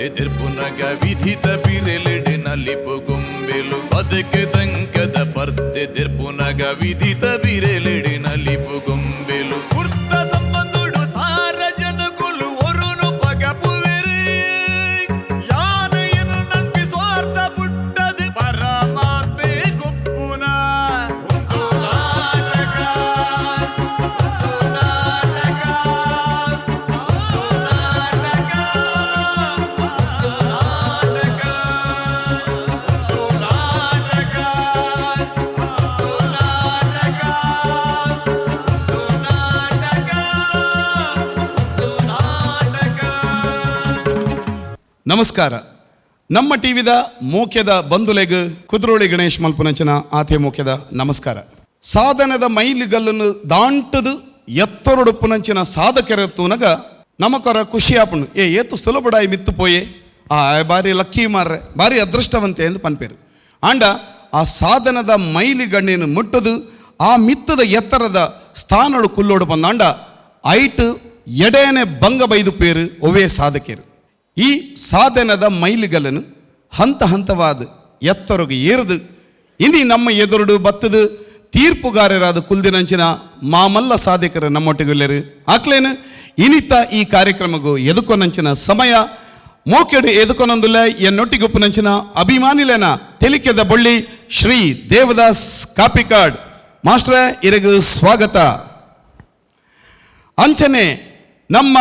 ಪರ್ತೆ ತಿರ್ಪುನಗ ವಿಧಿತ ಬಿರೆಲೆಡೆ ನಲಿಪು ಗೊಂಬೆಲು ಬದುಕು ತಂಕದ ಪರ್ತೆ ತಿರ್ಪುನಗ ವಿಧಿತ ಬಿರೆಲೆಡೆ ನಲಿಪು ಗೊಂಬೆಲು ಕುರ್ತ ಸಂಬಂಧುಡು ಸಾರ ಜನಕುಲು ಒರುನು ಪಗಪುವೆರು ಯಾನ ಎನ್ನು ಸ್ವಾರ್ಥ ಪುಟ್ಟದು ಪರಮಾತ್ಮೆ ಗುಪ್ಪುನ ಒಂದು ನಾಟಕ ಒಂದು ನಾಟಕ ಒಂದು ನಾಟಕ ಒಂದು ನಾಟಕ ಒಂದು ನಾಟಕ ಒಂದು ನಾಟಕ ಒಂದು ನಾಟಕ ಒಂದು ನಾಟಕ. ನಮಸ್ಕಾರ. ನಮ್ಮ ಟಿವಿದ ಮೋಕ್ಯದ ಬಂಧುಲೆಗ್ ಕುದ್ರೋಳಿ ಗಣೇಶ್ ಮಲ್ಪುನಂಚಿನ ಆತೆ ಮೋಕ್ಯದ ನಮಸ್ಕಾರ. ಸಾಧನದ ಮೈಲಿಗಲ್ಲನ್ನು ದಾಂಟದು ಎತ್ತರೊಡುಪ್ಪುನಂಚಿನ ಸಾಧಕರತ್ತುನಗ ನಮಕೊರ ಖುಷಿ ಆಪುಂಡು. ಏ ಏತು ಸುಲಭಡಾಯಿ ಮಿತ್ತು ಪೋಯೆ, ಆ ಬಾರಿ ಲಕ್ಕಿ ಮಾರ್ರೆ, ಬಾರಿ ಅದೃಷ್ಟವಂತೆ ಎಂದು ಪನ್ಪೇರು. ಆಂಡ ಆ ಸಾಧನದ ಮೈಲಿಗಣ್ಣಿನ ಮುಟ್ಟದು ಆ ಮಿತ್ತದ ಎತ್ತರದ ಸ್ಥಾನಡು ಕುಲ್ಲೋಡು ಬಂದಾಂಡ ಐಟ್ ಎಡೇನೆ ಭಂಗ ಬೈದು ಪೇರು ಒವೇ ಸಾಧಕರು. ಈ ಸಾಧನದ ಮೈಲಿಗಲ್ಲನ್ನು ಹಂತ ಹಂತವಾದ ಎತ್ತರಗೆ ಏರಿದು ಇನಿ ನಮ್ಮ ಎದುರುಡು ಬತ್ತದು ತೀರ್ಪುಗಾರರಾದ ಕುಲ್ದಿನಂಚಿನ ಮಾಮಲ್ಲ ಸಾಧಕರು ನಮ್ಮೊಟ್ಟಿಗುಲ್ಲೇರು ಆಕ್ಲೇನು ಇನಿತ ಈ ಕಾರ್ಯಕ್ರಮಗೂ ಎದುಕೊನಂಚಿನ ಸಮಯ ಮೋಕೆಡು ಎದುಕೊನೊಂದುಲ್ಲ ಎನ್ನೊಟ್ಟಿಗುಪ್ಪುನಂಚಿನ ಅಭಿಮಾನಿಲೇನ ತೆಲಿಕೆದ ಬೊಳ್ಳಿ ಶ್ರೀ ದೇವದಾಸ್ ಕಾಪಿಕಾಡ್ ಮಾಸ್ಟ್ರ ಇರಗು ಸ್ವಾಗತ. ಅಂಚನೆ ನಮ್ಮ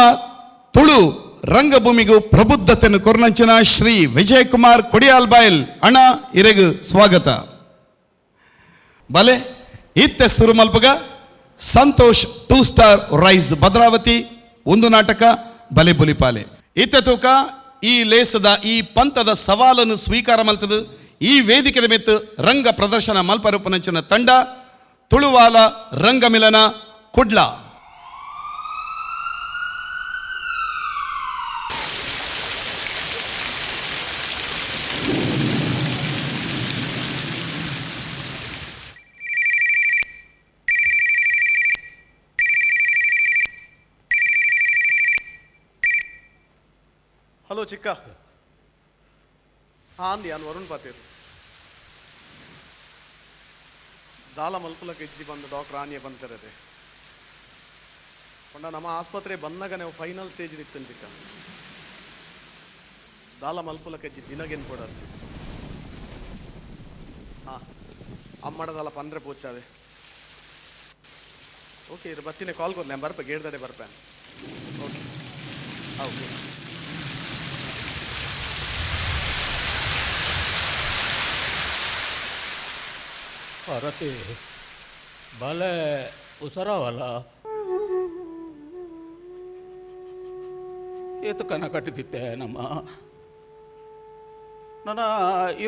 ತುಳು ರಂಗಭೂಮಿಗೂ ಪ್ರಬುದ್ಧತೆಯನ್ನು ಕೊರ್ನಂಚಿನ ಶ್ರೀ ವಿಜಯ್ ಕುಮಾರ್ ಕೊಡಿಯಾಲ್ ಬಾಯಲ್ ಅಣ್ಣ ಇರೆಗು ಸ್ವಾಗತ. ಬಲೆ ಇತ್ತೆ ಸುರುಮಲ್ಪಗ ಸಂತೋಷ್ 2 ಸ್ಟಾರ್ ರೈಸ್ ಭದ್ರಾವತಿ ಒಂದು ನಾಟಕ ಬಲೆ ಬುಲಿಪಾಲೆ. ಇತ್ತೆ ತೂಕ ಈ ಲೇಸದ ಈ ಪಂಥದ ಸವಾಲನ್ನು ಸ್ವೀಕಾರ ಮಲ್ತದು ಈ ವೇದಿಕೆದ ಮೆತ್ತು ರಂಗ ಪ್ರದರ್ಶನ ಮಲ್ಪರೂಪನಂಚಿನ ತಂಡ ತುಳುವಾಲ ರಂಗಮಿಲನ ಕುಡ್ಲ. ಹಲೋ ಚಿಕ್ಕ. ಹಾಂ ಅಂದಿ ನಾನು ವರುಣ್ ಪಾತೇರು. ದಾಲ ಮಲ್ಪುಲಕ್ಕೆ ಇಜ್ಜಿ ಬಂದು ಡಾಕ್ಟರ್ ಆನಿಯ ಬಂತಿರದೆ ಪಂಡ ನಮ್ಮ ಆಸ್ಪತ್ರೆ ಬಂದಾಗ ನೀವು ಫೈನಲ್ ಸ್ಟೇಜ್ ಇತ್ತು ಚಿಕ್ಕ. ದಾಲ ಮಲ್ಪುಲಕ್ಕೆ ಇಜ್ಜಿ ದಿನಗೇನು ಕೊಡೋದು. ಹಾಂ ಅಮ್ಮಡದಲ್ಲ ಪಂದ್ರೆ ಪೋಚಾವೆ. ಓಕೆ ಇರು ಬತ್ತಿನ ಕಾಲ್ ಕೊಡ್ಲೆ ಬರ್ಪ ಗೇಡ್ದಡೆ ಬರ್ಪೆ. ಓಕೆ ಹಾಂ ಓಕೆ. ಪಾರ್ವತಿ ಬಾಲೆ ಹುಷಾರವಲ್ಲ. ಏತು ಕನ ಕಟ್ಟಿದ್ದೆ ನಮ್ಮ ನನ್ನ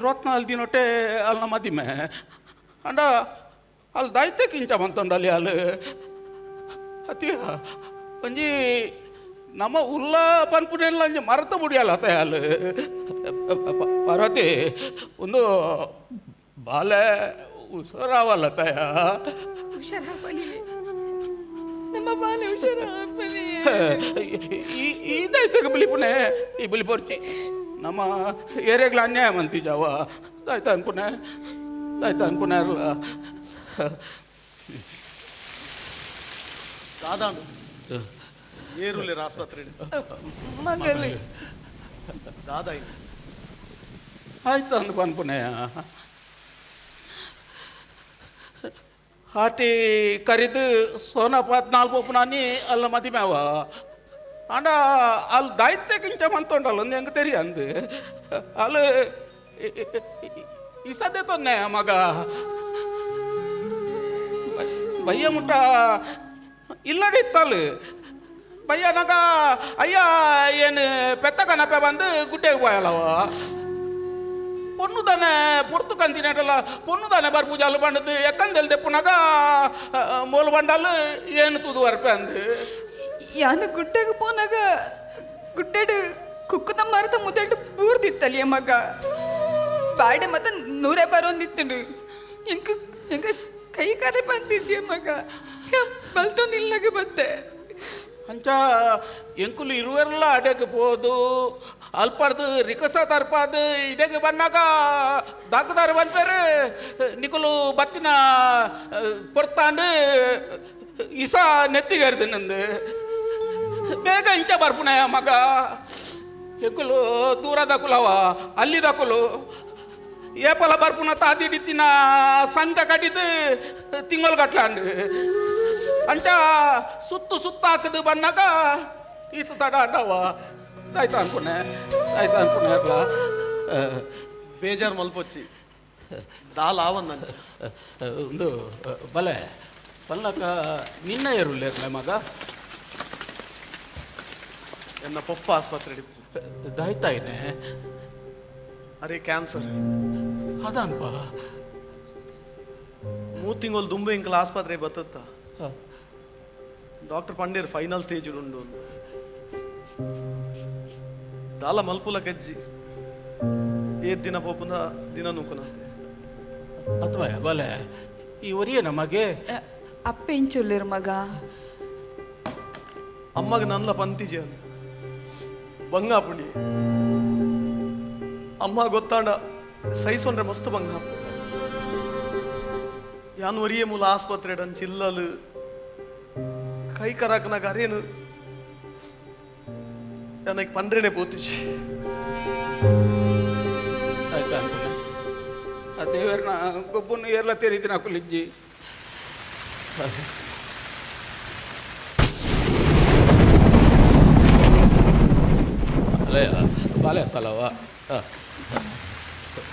24 ದಿನೊಟ್ಟೆ ಅಲ್ಲಿ ನಮ್ಮ ಮದಿಮೆ ಅಂಡ ಅಲ್ಲಿ ದಾಯ್ತೆ ಕಿಂಚ ಬಂತಂಡಲ್ಲಿ ಅಲ್ಲಿ ಅತಿಯ ಒಂಜಿ ನಮ್ಮ ಉಲ್ಲ ಪನ್ಪುನೆಲ್ಲ ಒಂಜಿ ಮರತ ಬುಡಿಯಲ್ಲ ಅತ್ತೆ ಅಲ್ಲಿ. ಪಾರ್ವತಿ ಒಂದು ಬಾಲೆ ಹುಷಾರಾವಲ್ಲ ತಾಯ. ಹುಷಾರಾಗಲಿ ನಮ್ಮ ಬಾಲೆ, ಹುಷಾರಾಗಲಿ. ಈ ದಾಯ್ತಗ ಬಿಲಿಪುನೆ ಈ ಬಿಲಿ ಪೊರ್ಚಿ ನಮ್ಮ ಏರಿಯಾಗ್ಲ ಅನ್ಯಾಯ ಮಂತಿಜಾವ ದಾಯ್ತ ಅನ್ಪುನೆ ದಾಯ್ತ ಅನ್ಪುನೆ ಅಲ್ಲ. ದಾದಾಂಡು ಏರುಲೇರು ಆಸ್ಪತ್ರೆ ಮಗಲಿ. ದಾದಾ ಇನ್ನು ಆಯ್ತು ಅಂದ್ ಪನ್ಪುನೆಯ ಆಟಿ ಕರಿದು ಸೋನಪಾತ್ ನಾಲ್ ಪೋಪುನಾನಿ ಅಲ್ಲ ಮದಿಮ್ಯಾವ ಆಂಡ ಅಲ್ಲಿ ದಾಯ್ತೆ ಕಿಂಚ ಮಂತೊಂಡಲ್ಲ ಒಂದು ಹೆಂಗೆ ತೆರಿ ಅಂದು ಅಲ್ಲಿ ಈ ಸದ್ಯ ತೊನ್ನೆ ಮಗ ಬಯ್ಯ ಮುಟ್ಟ ಇಲ್ಲಡಿತ್ತಲ್ಲ ಬಯ್ಯನಾಗ ಅಯ್ಯ ಏನು ಪೆತ್ತ ಕನಪೆ ಬಂದು ಗುಡ್ಡೆಗೆ போಯಲ್ಲವ ಪೊಣ್ಣು ತಾನೆ ಪೊರ್ತು ಕಂತಿನಟಲ್ಲ ಪೊಣ್ಣು ತಾನೆ ಬರ್ಪೂಜಾಲು ಬಂಡದು ಎಕ್ಕಂದೆಲ್ ದೆಪ್ಪುನಾಗ ಮೋಲು ಬಂಡಾಲು ಏನು ತುದು ವರ್ಪೆ ಅಂದು. ಯಾನು ಗುಡ್ಡೆಗೆ ಪೋನಾಗ ಗುಡ್ಡೆಡು ಕುಕ್ಕುದ ಮರದ ಮುದೆಡು ಬೂರ್ದಿತ್ತಲಿಯ ಮಗ ಬಾಡೆ ಮತ್ತ ನೂರೇ ಬರೋಂದಿತ್ತಂಡು ಎಂಕ ಎಂಕ ಕೈ ಕಾಲೇ ಬಂದಿಜ್ಜಿ ಮಗ ಬಲ್ತೊಂದು ಇಲ್ಲಾಗ ಬತ್ತೆ. ಅಂಚ ಎಂಕುಲು ಇರುವೆರ್ಲ ಅಡೆಗೆ ಪೋದು. ಅಲ್ಪಡ್ದು ರಿಕಸ ತರ್ಪಾದು ಇಡೆಗೆ ಬನ್ನಾಗ ದಾಕದಾರ ಬಂದ್ಪೇರು ನಿಕುಲು ಬತ್ತಿನ ಪೊರ್ತಾಂಡು ಇಸ ನೆತ್ತಿಗರ್ದು ನಂದು ಬೇಗ ಇಂಚ ಬರ್ಪುನಯ ಮಗ ಎಂಕುಲು ದೂರ ದಕುಲವ ಅಲ್ಲಿ ದಕುಲು ಏಪಲ ಬರ್ಪುನ ತಾದಿಡಿತ್ತಿನ ಸಂಕ ಕಡಿದು ತಿಂಗಳು ಕಟ್ಲಾಂಡು ಅಂಚ ಸುತ್ತು ಸುತ್ತ ಹಾಕದು ಬನ್ನಾಗ ಈತ ತಡ ಅಂಡವ ಆಯ್ತಾ ಅನ್ಕೊನೆ ಆಯ್ತಾ ಅನ್ಕೊನೆ ಅರ್ಲ ಬೇಜಾರು ಮಲ್ಪೊಚ್ಚಿ ದಾಲ್ ಆವಂದಂಚ ಒಂದು ಬಲೆ ಪಲ್ಲಕ ನಿನ್ನ ಏರುಲ್ಲೇರ್ಲೆ ಮಗ ಎನ್ನ ಪೊಪ್ಪ ಆಸ್ಪತ್ರೆ ದಾಯ್ತಾಯಿನೆ ಅರೆ ಕ್ಯಾನ್ಸರ್ ಅದಾನ್ಪ ಮೂರು ತಿಂಗಳು ದುಂಬು ಇಂಕಲ್ ಆಸ್ಪತ್ರೆ ಬತ್ತತ್ತ ಡಾಕ್ಟರ್ ಪಂಡೇರ್ ಫೈನಲ್ ಸ್ಟೇಜ್ ಉಂಡು ದಾಲ ಮಲ್ಪುಲ ಕಜ್ಜಿ ಏತ್ ದಿನ ಪೋಪುನ ದಿನ ನೂಕುನಂತೆ ಅಥವಾ ಬಲೆ ಈ ಒರಿಯ ನಮಗೆ ಅಪ್ಪ ಎಂಚೊಲ್ಲೇರು ಮಗ ಅಮ್ಮಗ ನನ್ಲ ಪಂತಿಜೆ ಬಂಗಾಪುಂಡಿ ಅಮ್ಮ ಗೊತ್ತಾಂಡ ಸೈಸೊಂಡ್ರೆ ಮಸ್ತ್ ಬಂಗ ಯಾನ್ ಒರಿಯೇ ಮೂಲ ಆಸ್ಪತ್ರೆ ಚಿಲ್ಲಲು ಕೈ ಕರಾಕನಾಗ ಅರೇನು ನನಗೆ ಪಂಡ್ರೆನೆ ಪೋತಿಜಿ ಆಯ್ತಾ ಅನ್ಕೊಂಡೆ ಆ ದೇವರನ್ನ ಗೊಬ್ಬನ್ನು ಏರ್ಲ ತೆರೀದಿನ ಕುಲಿಜ್ಜಿ ಅಲ್ಲಯ್ಯ ಬಾಲೆ ಹತ್ತಲ್ಲವ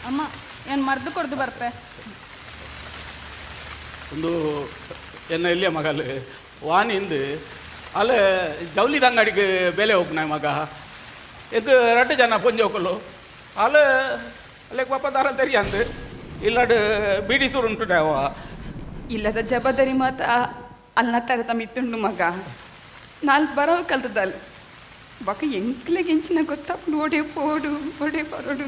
ಅಮ್ಮ ಏನು ಮರ್ದು ಕೊಡ್ದು ಬರ್ಪೆ ಒಂದು ಎನ್ನ ಎಲ್ಲಿಯ ಮಗಲು ವಾನಿಂದು ಅಲ್ಲ ಜೌಲಿದ ಅಂಗಡಿಗೆ ಬೆಲೆ ಹೋಗ್ನ ಮಗ ಎದ್ದು ರಡ್ಡು ಜನ ಪೊಂಜೋಕಲು ಅಲ್ಲ ಅಲ್ಲೇ ಪಾಪ ದಾರ ತೆರಿಯಂದು ಇಲ್ಲಡು ಬೀಡಿ ಸುರು ಉಂಟು ಇಲ್ಲದ ಜವಾಬ್ದಾರಿ ಮಾತ ಅಲ್ನ ತರ ತಮ್ಮಿತ್ತುಂಡು ಮಗ ನಾಲ್ಕು ಬರವು ಕಲ್ತದಲ್ ಬಕ ಎಂಕ್ಲೆಗೆ ಎಂಚಿನ ಗೊತ್ತಾಪುಂಡು ಒಡೆ ಪೋಡು ಒಡೆ ಬರೋಡು.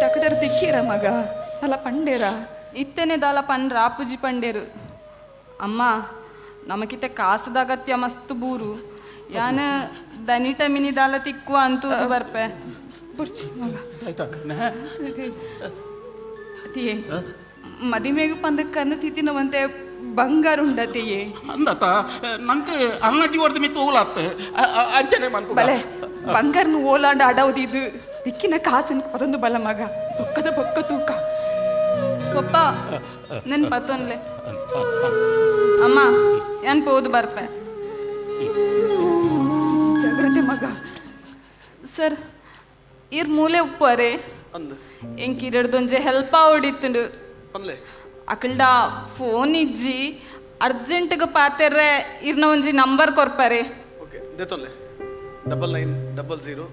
ಡಾಕ್ಟರ್ ದಿಕ್ಕೀರ ಮಗ ಅಲ್ಲ ಪಂಡೇರ ಇತ್ತನೆ ದಾಲ ಪನ್ರ ಪುಜಿ ಪಂಡೇರು. ಅಮ್ಮ ನಮಕಿತೆ ಕಾಸದ ಅಗತ್ಯ ಮಸ್ತ್ ಬೂರು ಯಾನ ದನಿಟ ಮಿನಿ ದಾಲ ತಿಕ್ಕುವ ಅಂತೂ ಬರ್ಪೆ. ಬುರ್ಚಿ ಮಗ ಅತಿಯೇ ಮದಿಮೆಗ್ ಪಂದ ಕಣ್ಣು ತಿತ್ತಿನವಂತೆ ಬಂಗಾರ ಉಂಡತಿಯೇ. ಅಂದತ ನಂಗೆ ಅಂಗಡಿ ಹೊಡೆದ ಮಿತ್ತು ಓಲಾತ್ ಅಂಚನೆ ಮನ್ಪು ಬಲೆ ಬಂಗಾರನು ಓಲಾಂಡ ಅಡವದಿದ್ದು ದಿಕ್ಕಿನ ಕಾಸನ್ ಅದೊಂದು ಬಲ ಮಗ ಬೊಕ್ಕದ ಬೊಕ್ಕ ತೂಕ. ಪಪ್ಪ ನನ್ ಪತ್ತೊನ್ಲೆ ಅಮ್ಮ ಏನ್ ಪೋದು ಬರ್ಪೆ. ಜಾಗ್ರತೆ ಮಗ. ಸರ್ ಇರ್ ಮೂಲೆ ಉಪ್ಪರೆ ಅಂದ್ ಎಂಕ್ ಇರಡ್ದೊಂಜೆ ಹೆಲ್ಪ ಓಡಿತ್ತುಂಡು. ಪನ್ಲೆ ಅಕಲ್ಡ ಫೋನ್ ಇಜ್ಜಿ ಅರ್ಜೆಂಟ್ಗೆ ಪಾತೆರ್ರೆ ಇರ್ನ ಒಂಜಿ ನಂಬರ್ ಕೊರ್ಪರೆ. ಓಕೆ ದೇತೊನ್ಲೆ 9900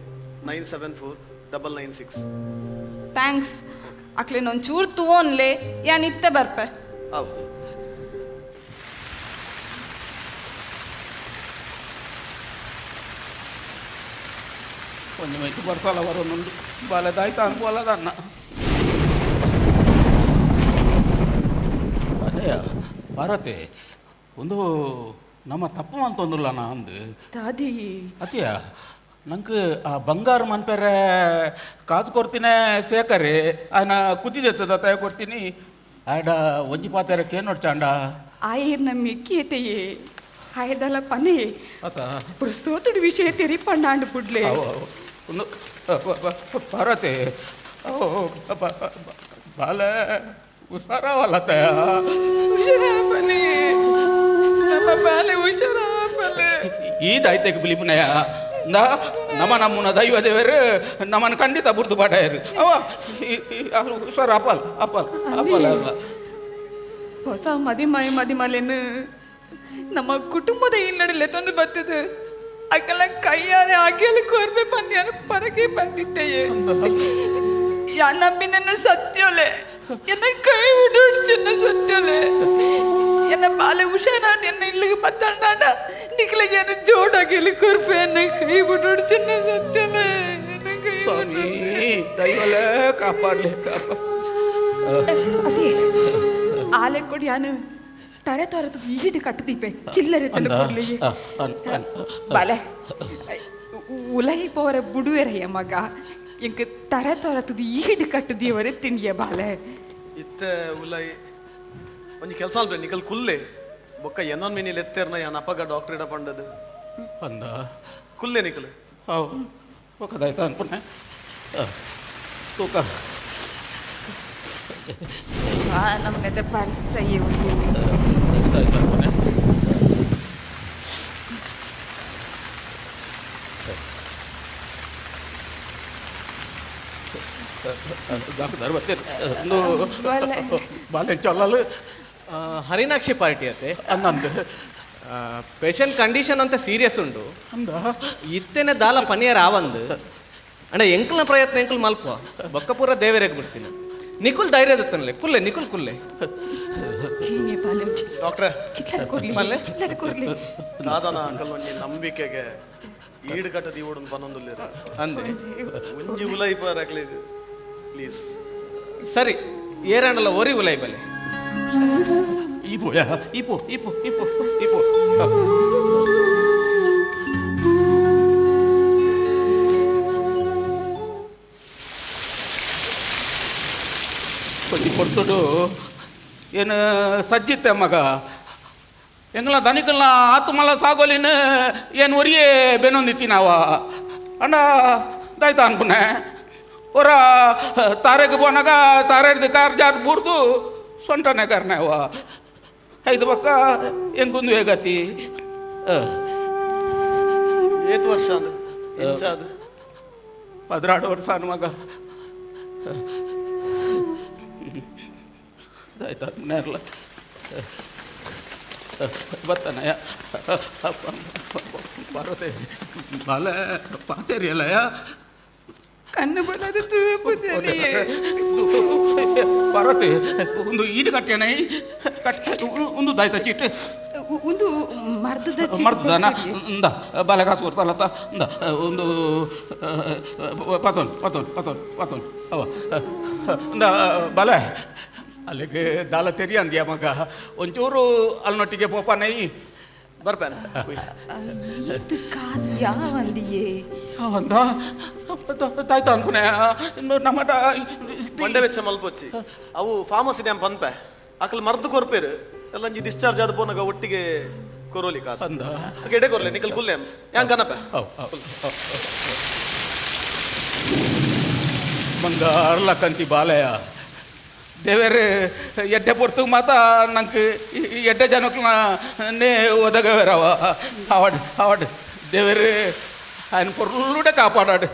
974 996. Thanks ಅಕ್ಲೇನ ಒಂಚೂರು ತೂವೊನ್ಲೆ ಯಾನ್ ಇತ್ತೆ ಬರ್ಪೆ. ಆವ್ ಒಂಜಿ ಮೈತು ಬರ್ಸಲ ಬರೋನುಂಡು ಬಾಲೆದಾಯ್ತು ಅನ್ಕೋಲದನ್ನ ಅದೇ ಭಾರತಿ ಒಂದು ನಮ್ಮ ತಪ್ಪು ಅಂತೊಂದುಲ್ಲ ನಾ ಅಂದು ದಾದಿ ಅತಿಯ ನಂಗೆ ಆ ಬಂಗಾರ ಮನ್ಪೆರೆ ಕಾಸು ಕೊಡ್ತೀನಿ ಸೇಕರಿ ಆಯ್ನ ಕುದ್ದಿದೆತ್ತದ ತಾಯ ಕೊಡ್ತೀನಿ ಆಯ್ಡ ಒಂಜಿ ಪಾತೆರ ಕೇನೊಡ್ಚಾಂಡ ಆಯೇರ್ ನಮ್ಮ ಎಕ್ಕಿಯತೆಯೇ ಆಯದಲ್ಲ ಪನೆ ಅತ ಪ್ರಸ್ತುತುಡು ವಿಷಯ ತೆರಿ ಪಣ್ಣಾಂಡು ಬುಡ್ಲೆ. ಒಂದು ಭಾರತಿ ಬಾಲೆ ಹುಷಾರವಲ್ಲತ್ತಯ್ಯ. ಹುಷಾರಪ್ಪನೆ ನಮ್ಮ ಬಾಲೆ ಹುಷಾರಪ್ಪನೆ. ಈ ದಾಯ್ತೆಗೆ ಬಿಲಿಪುನಯ್ಯ ಇಂದ ನಮ ನಮ್ಮನ ದೈವ ದೇವರು ನಮ್ಮನ್ನು ಖಂಡಿತ ಬುರ್ದು ಪಾಠ ಅವ ಹುಷಾರ ಅಪ್ಪಲ್ ಅಪ್ಪಲ್ ಅಪ್ಪಲ್ ಅಲ್ಲ. ಹೊಸ ಮದಿಮಾಯ ಮದಿಮಲೇನು ನಮ್ಮ ಕುಟುಂಬದ ಹಿನ್ನಡೆಲೆ ತಂದು ಬರ್ತದೆ ಅಕ್ಕೆಲ್ಲ ಕೈಯಾರೆ ಆಗಿಯಲ್ಲಿ ಕೋರ್ಬೆ ಪಂದ್ಯಾನ ಪರಕೆ ಬಂದಿದ್ದೆಯೇ ಯಾ ನಂಬಿ ನನ್ನ ಸತ್ಯೋಲೆ ಎನ್ನ ಕೈ ಉಡುಡ್ಚಿನ್ನ ಸತ್ಯೋಲೆ ಎನ್ನ ಬಾಲೆ ಹುಷಾರಾದ ಎನ್ನ ಇಲ್ಲಿಗೆ ಬತ್ತಂಡಾಂಡ ನಿಕ್ಲಿಗೆ ಏನು ಜೋಡಾಗಿ ಇಲ್ಲಿ ಕೊರ್ಪೆ ಎನ್ನ ಕೈ ಉಡುಡ್ಚಿನ್ನ ಸತ್ಯೋಲೆ ಎನ್ನ ಕೈ ಸ್ವಾಮಿ ದೈವಲೇ ಕಾಪಾಡ್ಲಿ ಕಾಪಾ. ಅದೇ ಆಲೆ ಕೊಡಿ ಯಾನು ತರೆ ತೋರದ ಈಡು ಕಟ್ಟದೀಪೆ ಚಿಲ್ಲರೆ ಕೊರ್ಲಿ ಬಲೆ ಉಲೈ ಪೋರ ಬುಡುವೆರಯ್ಯ ಮಗ ಎಂಕ್ ತರೆ ತೋರತದ ಈಡು ಕಟ್ಟದೀವರೆ ತಿಂಡಿಯ ಬಾಲೆ ಇತ್ತೆ ಉಲೈ ಒಂಜಿ ಕೆಲಸ ಅಲ್ಬೆ ನಿಕಲ್ ಕುಲ್ಲೆ ಬೊಕ್ಕ ಎನ್ನೊನ್ ಮಿನಿ ಲೆತ್ತೇರ್ನ ಯಾನ್ ಅಪಗ ಡಾಕ್ಟರ್ ಇಡ ಪಂಡದು ಅಂದ ಕುಲ್ಲೆ ನಿಕಲ್ ಅವು ಒಕ್ಕದಾಯ್ತ ಅನ್ಪುಣೆ ತೂಕ ನಮ್ಮನೆ ಪರ್ಸಯ್ಯ ಅನ್ಪುಣೆ ಡಾಕ್ಟರ್ ಬರ್ತೀರಿ ಬಾಲೆ ಚೊಲ್ಲಲು ಹರಿನಾಕ್ಷಿ ಪಾರ್ಟಿ ಅತ್ತೆ ಅನ್ನಂದು ಪೇಷಂಟ್ ಕಂಡೀಷನ್ ಅಂತ ಸೀರಿಯಸ್ ಉಂಡು ಅಂದ ಇತ್ತೇನೆ ದಾಲ ಪನಿಯರ್ ಆವಂದು ಅಣ್ಣ ಎಂಕಲ್ನ ಪ್ರಯತ್ನ ಎಂಕಲ್ ಮಲ್ಪ ಬೊಕ್ಕ ಪೂರ ದೇವರೆಗ್ ಬಿಡ್ತೀನಿ ನಿಕುಲ್ ಧೈರ್ಯ ದತ್ತನ್ಲೆ ಕುಲ್ಲೆ ನಿಕುಲ್ ಕುಲ್ಲೆ ಡಾಕ್ಟ್ರೆ ಚಿಲ್ಲರೆ ಕೊರ್ಲಿ ಚಿಲ್ಲರೆ ಕೊರ್ಲಿ ದಾದನ ಅಂಕಲ್ ಒಂಜಿ ನಂಬಿಕೆಗೆ ಈಡು ಕಟ್ಟದ ಇವಡು ಪನ್ನೊಂದುಲ್ಲೇರು ಅಂದೆ ಒಂಜಿ ಉಲೈ ಪರಕ್ಲಿ ಪ್ಲೀಸ್ ಸರಿ ಏರಾಂಡಲ ಒರಿ ಉಲೈ ಬಲೆ ಇಪೋ ಯಾ ಇಪೋ ಇಪೋ ಇಪೋ ಇಪೋ కొంచెం పొడుతుడు ಏನು ಸಜ್ಜಿತ್ತೆ ಮಗ ಎಂಗ್ಲ ದನಿಕಲ್ನ ಆತ್ಮಲ ಸಾಗೋಲಿನ ಏನು ಒರಿಯೇ ಬೆನೊಂದಿತ್ತಿ ನಾವ ಅಣ್ಣ ದಾಯ್ತ ಅನ್ಪುನೆ ಒರ ತಾರೆಗೆ ಪೋನಾಗ ತಾರೆಡ್ದು ಕಾರ್ ಜಾರ್ ಬೂರ್ದು ಸೊಂಟನೆ ಕರ್ನೆವ ಐದು ಪಕ್ಕ ಎಂಕುಂದು ಹೇಗತಿ ಏತ್ ವರ್ಷ ಅದು ಎಂಚ ಅದು 12 ವರ್ಷ ಅನ್ ಮಗ ಆಯ್ತಾ ನೇರ್ಲ ಬತ್ತನಯ್ಯ ಬರತೆ ಬಾಲೆ ಪಾತೇರಿಯಲ್ಲಯ್ಯ ಕಣ್ಣು ಬಲದ ತೂಪು ಜನಿಯೇ ಬರತೆ ಒಂದು ಈಡು ಕಟ್ಟೆನೈ ಕಟ್ ಒಂದು ದಾಯ್ತ ಚೀಟ್ ಒಂದು ಮರ್ದದ ಚೀಟಿ ಮರ್ದನ ಕೊಡ್ತೀರಿ. ಇಂದ ಬಾಲೆ ಕಾಸು ಕೊಡ್ತಾರತ್ತ ಇಂದ ಒಂದು ಪತೋನ್ ಪತೋನ್ ಪತೋನ್ ಪತೋನ್ ಅವ ಇಂದ ಬಾಲೆ ಅಲ್ಲಿಗೆ ದಾಲ ತೆರಿ ಅಂದ್ಯ ಮಗ ಒಂಚೂರು ಅಲ್ನೊಟ್ಟಿಗೆ ಪೋಪನೈ ಬರ್ಪೇನೆ ಇದು ಕಾಸು ಯಾವಂದಿಯೇ ಅವಂದ ತಾಯ್ತ ಅನ್ಪುನೆ ಇನ್ನು ನಮ್ಮಟ ಮಂಡೆ ವೆಚ್ಚ ಮಲ್ಪೊಚ್ಚಿ ಅವು ಫಾರ್ಮಸಿ ಡ್ಯಾಮ್ ಪನ್ಪೆ ಅಕಲ್ ಮರ್ದು ಕೊರ್ಪೇರು ಎಲ್ಲ ಒಂಜಿ ಡಿಸ್ಚಾರ್ಜ್ ಆದ ಪೋನಾಗ ಒಟ್ಟಿಗೆ ಕೊರೋಲಿ ಕಾಸು ಅಂದ ಎಡೆ ಕೊರ್ಲೆ ನಿಕಲ್ ಕುಲ್ಲೆ ಯಾನ್ ಕನಪೆ ಅವ್ ಅವ್ ಬಂಗಾರಲ ಕಂತಿ ಬಾಲಯ್ಯ ದೇವೇರು ಎಡ್ಡೆ ಪೊರ್ತು ಮಾತ ನಂಗೆ ಎಡ್ಡೆ ಜನಕ್ಕೆ ನೇ ಒದಗವೇರವ ಅವಾಡ್ ಅವಾಡ್ ದೇವೇರು ఆయన పొర్లుడే కాపాడాడు.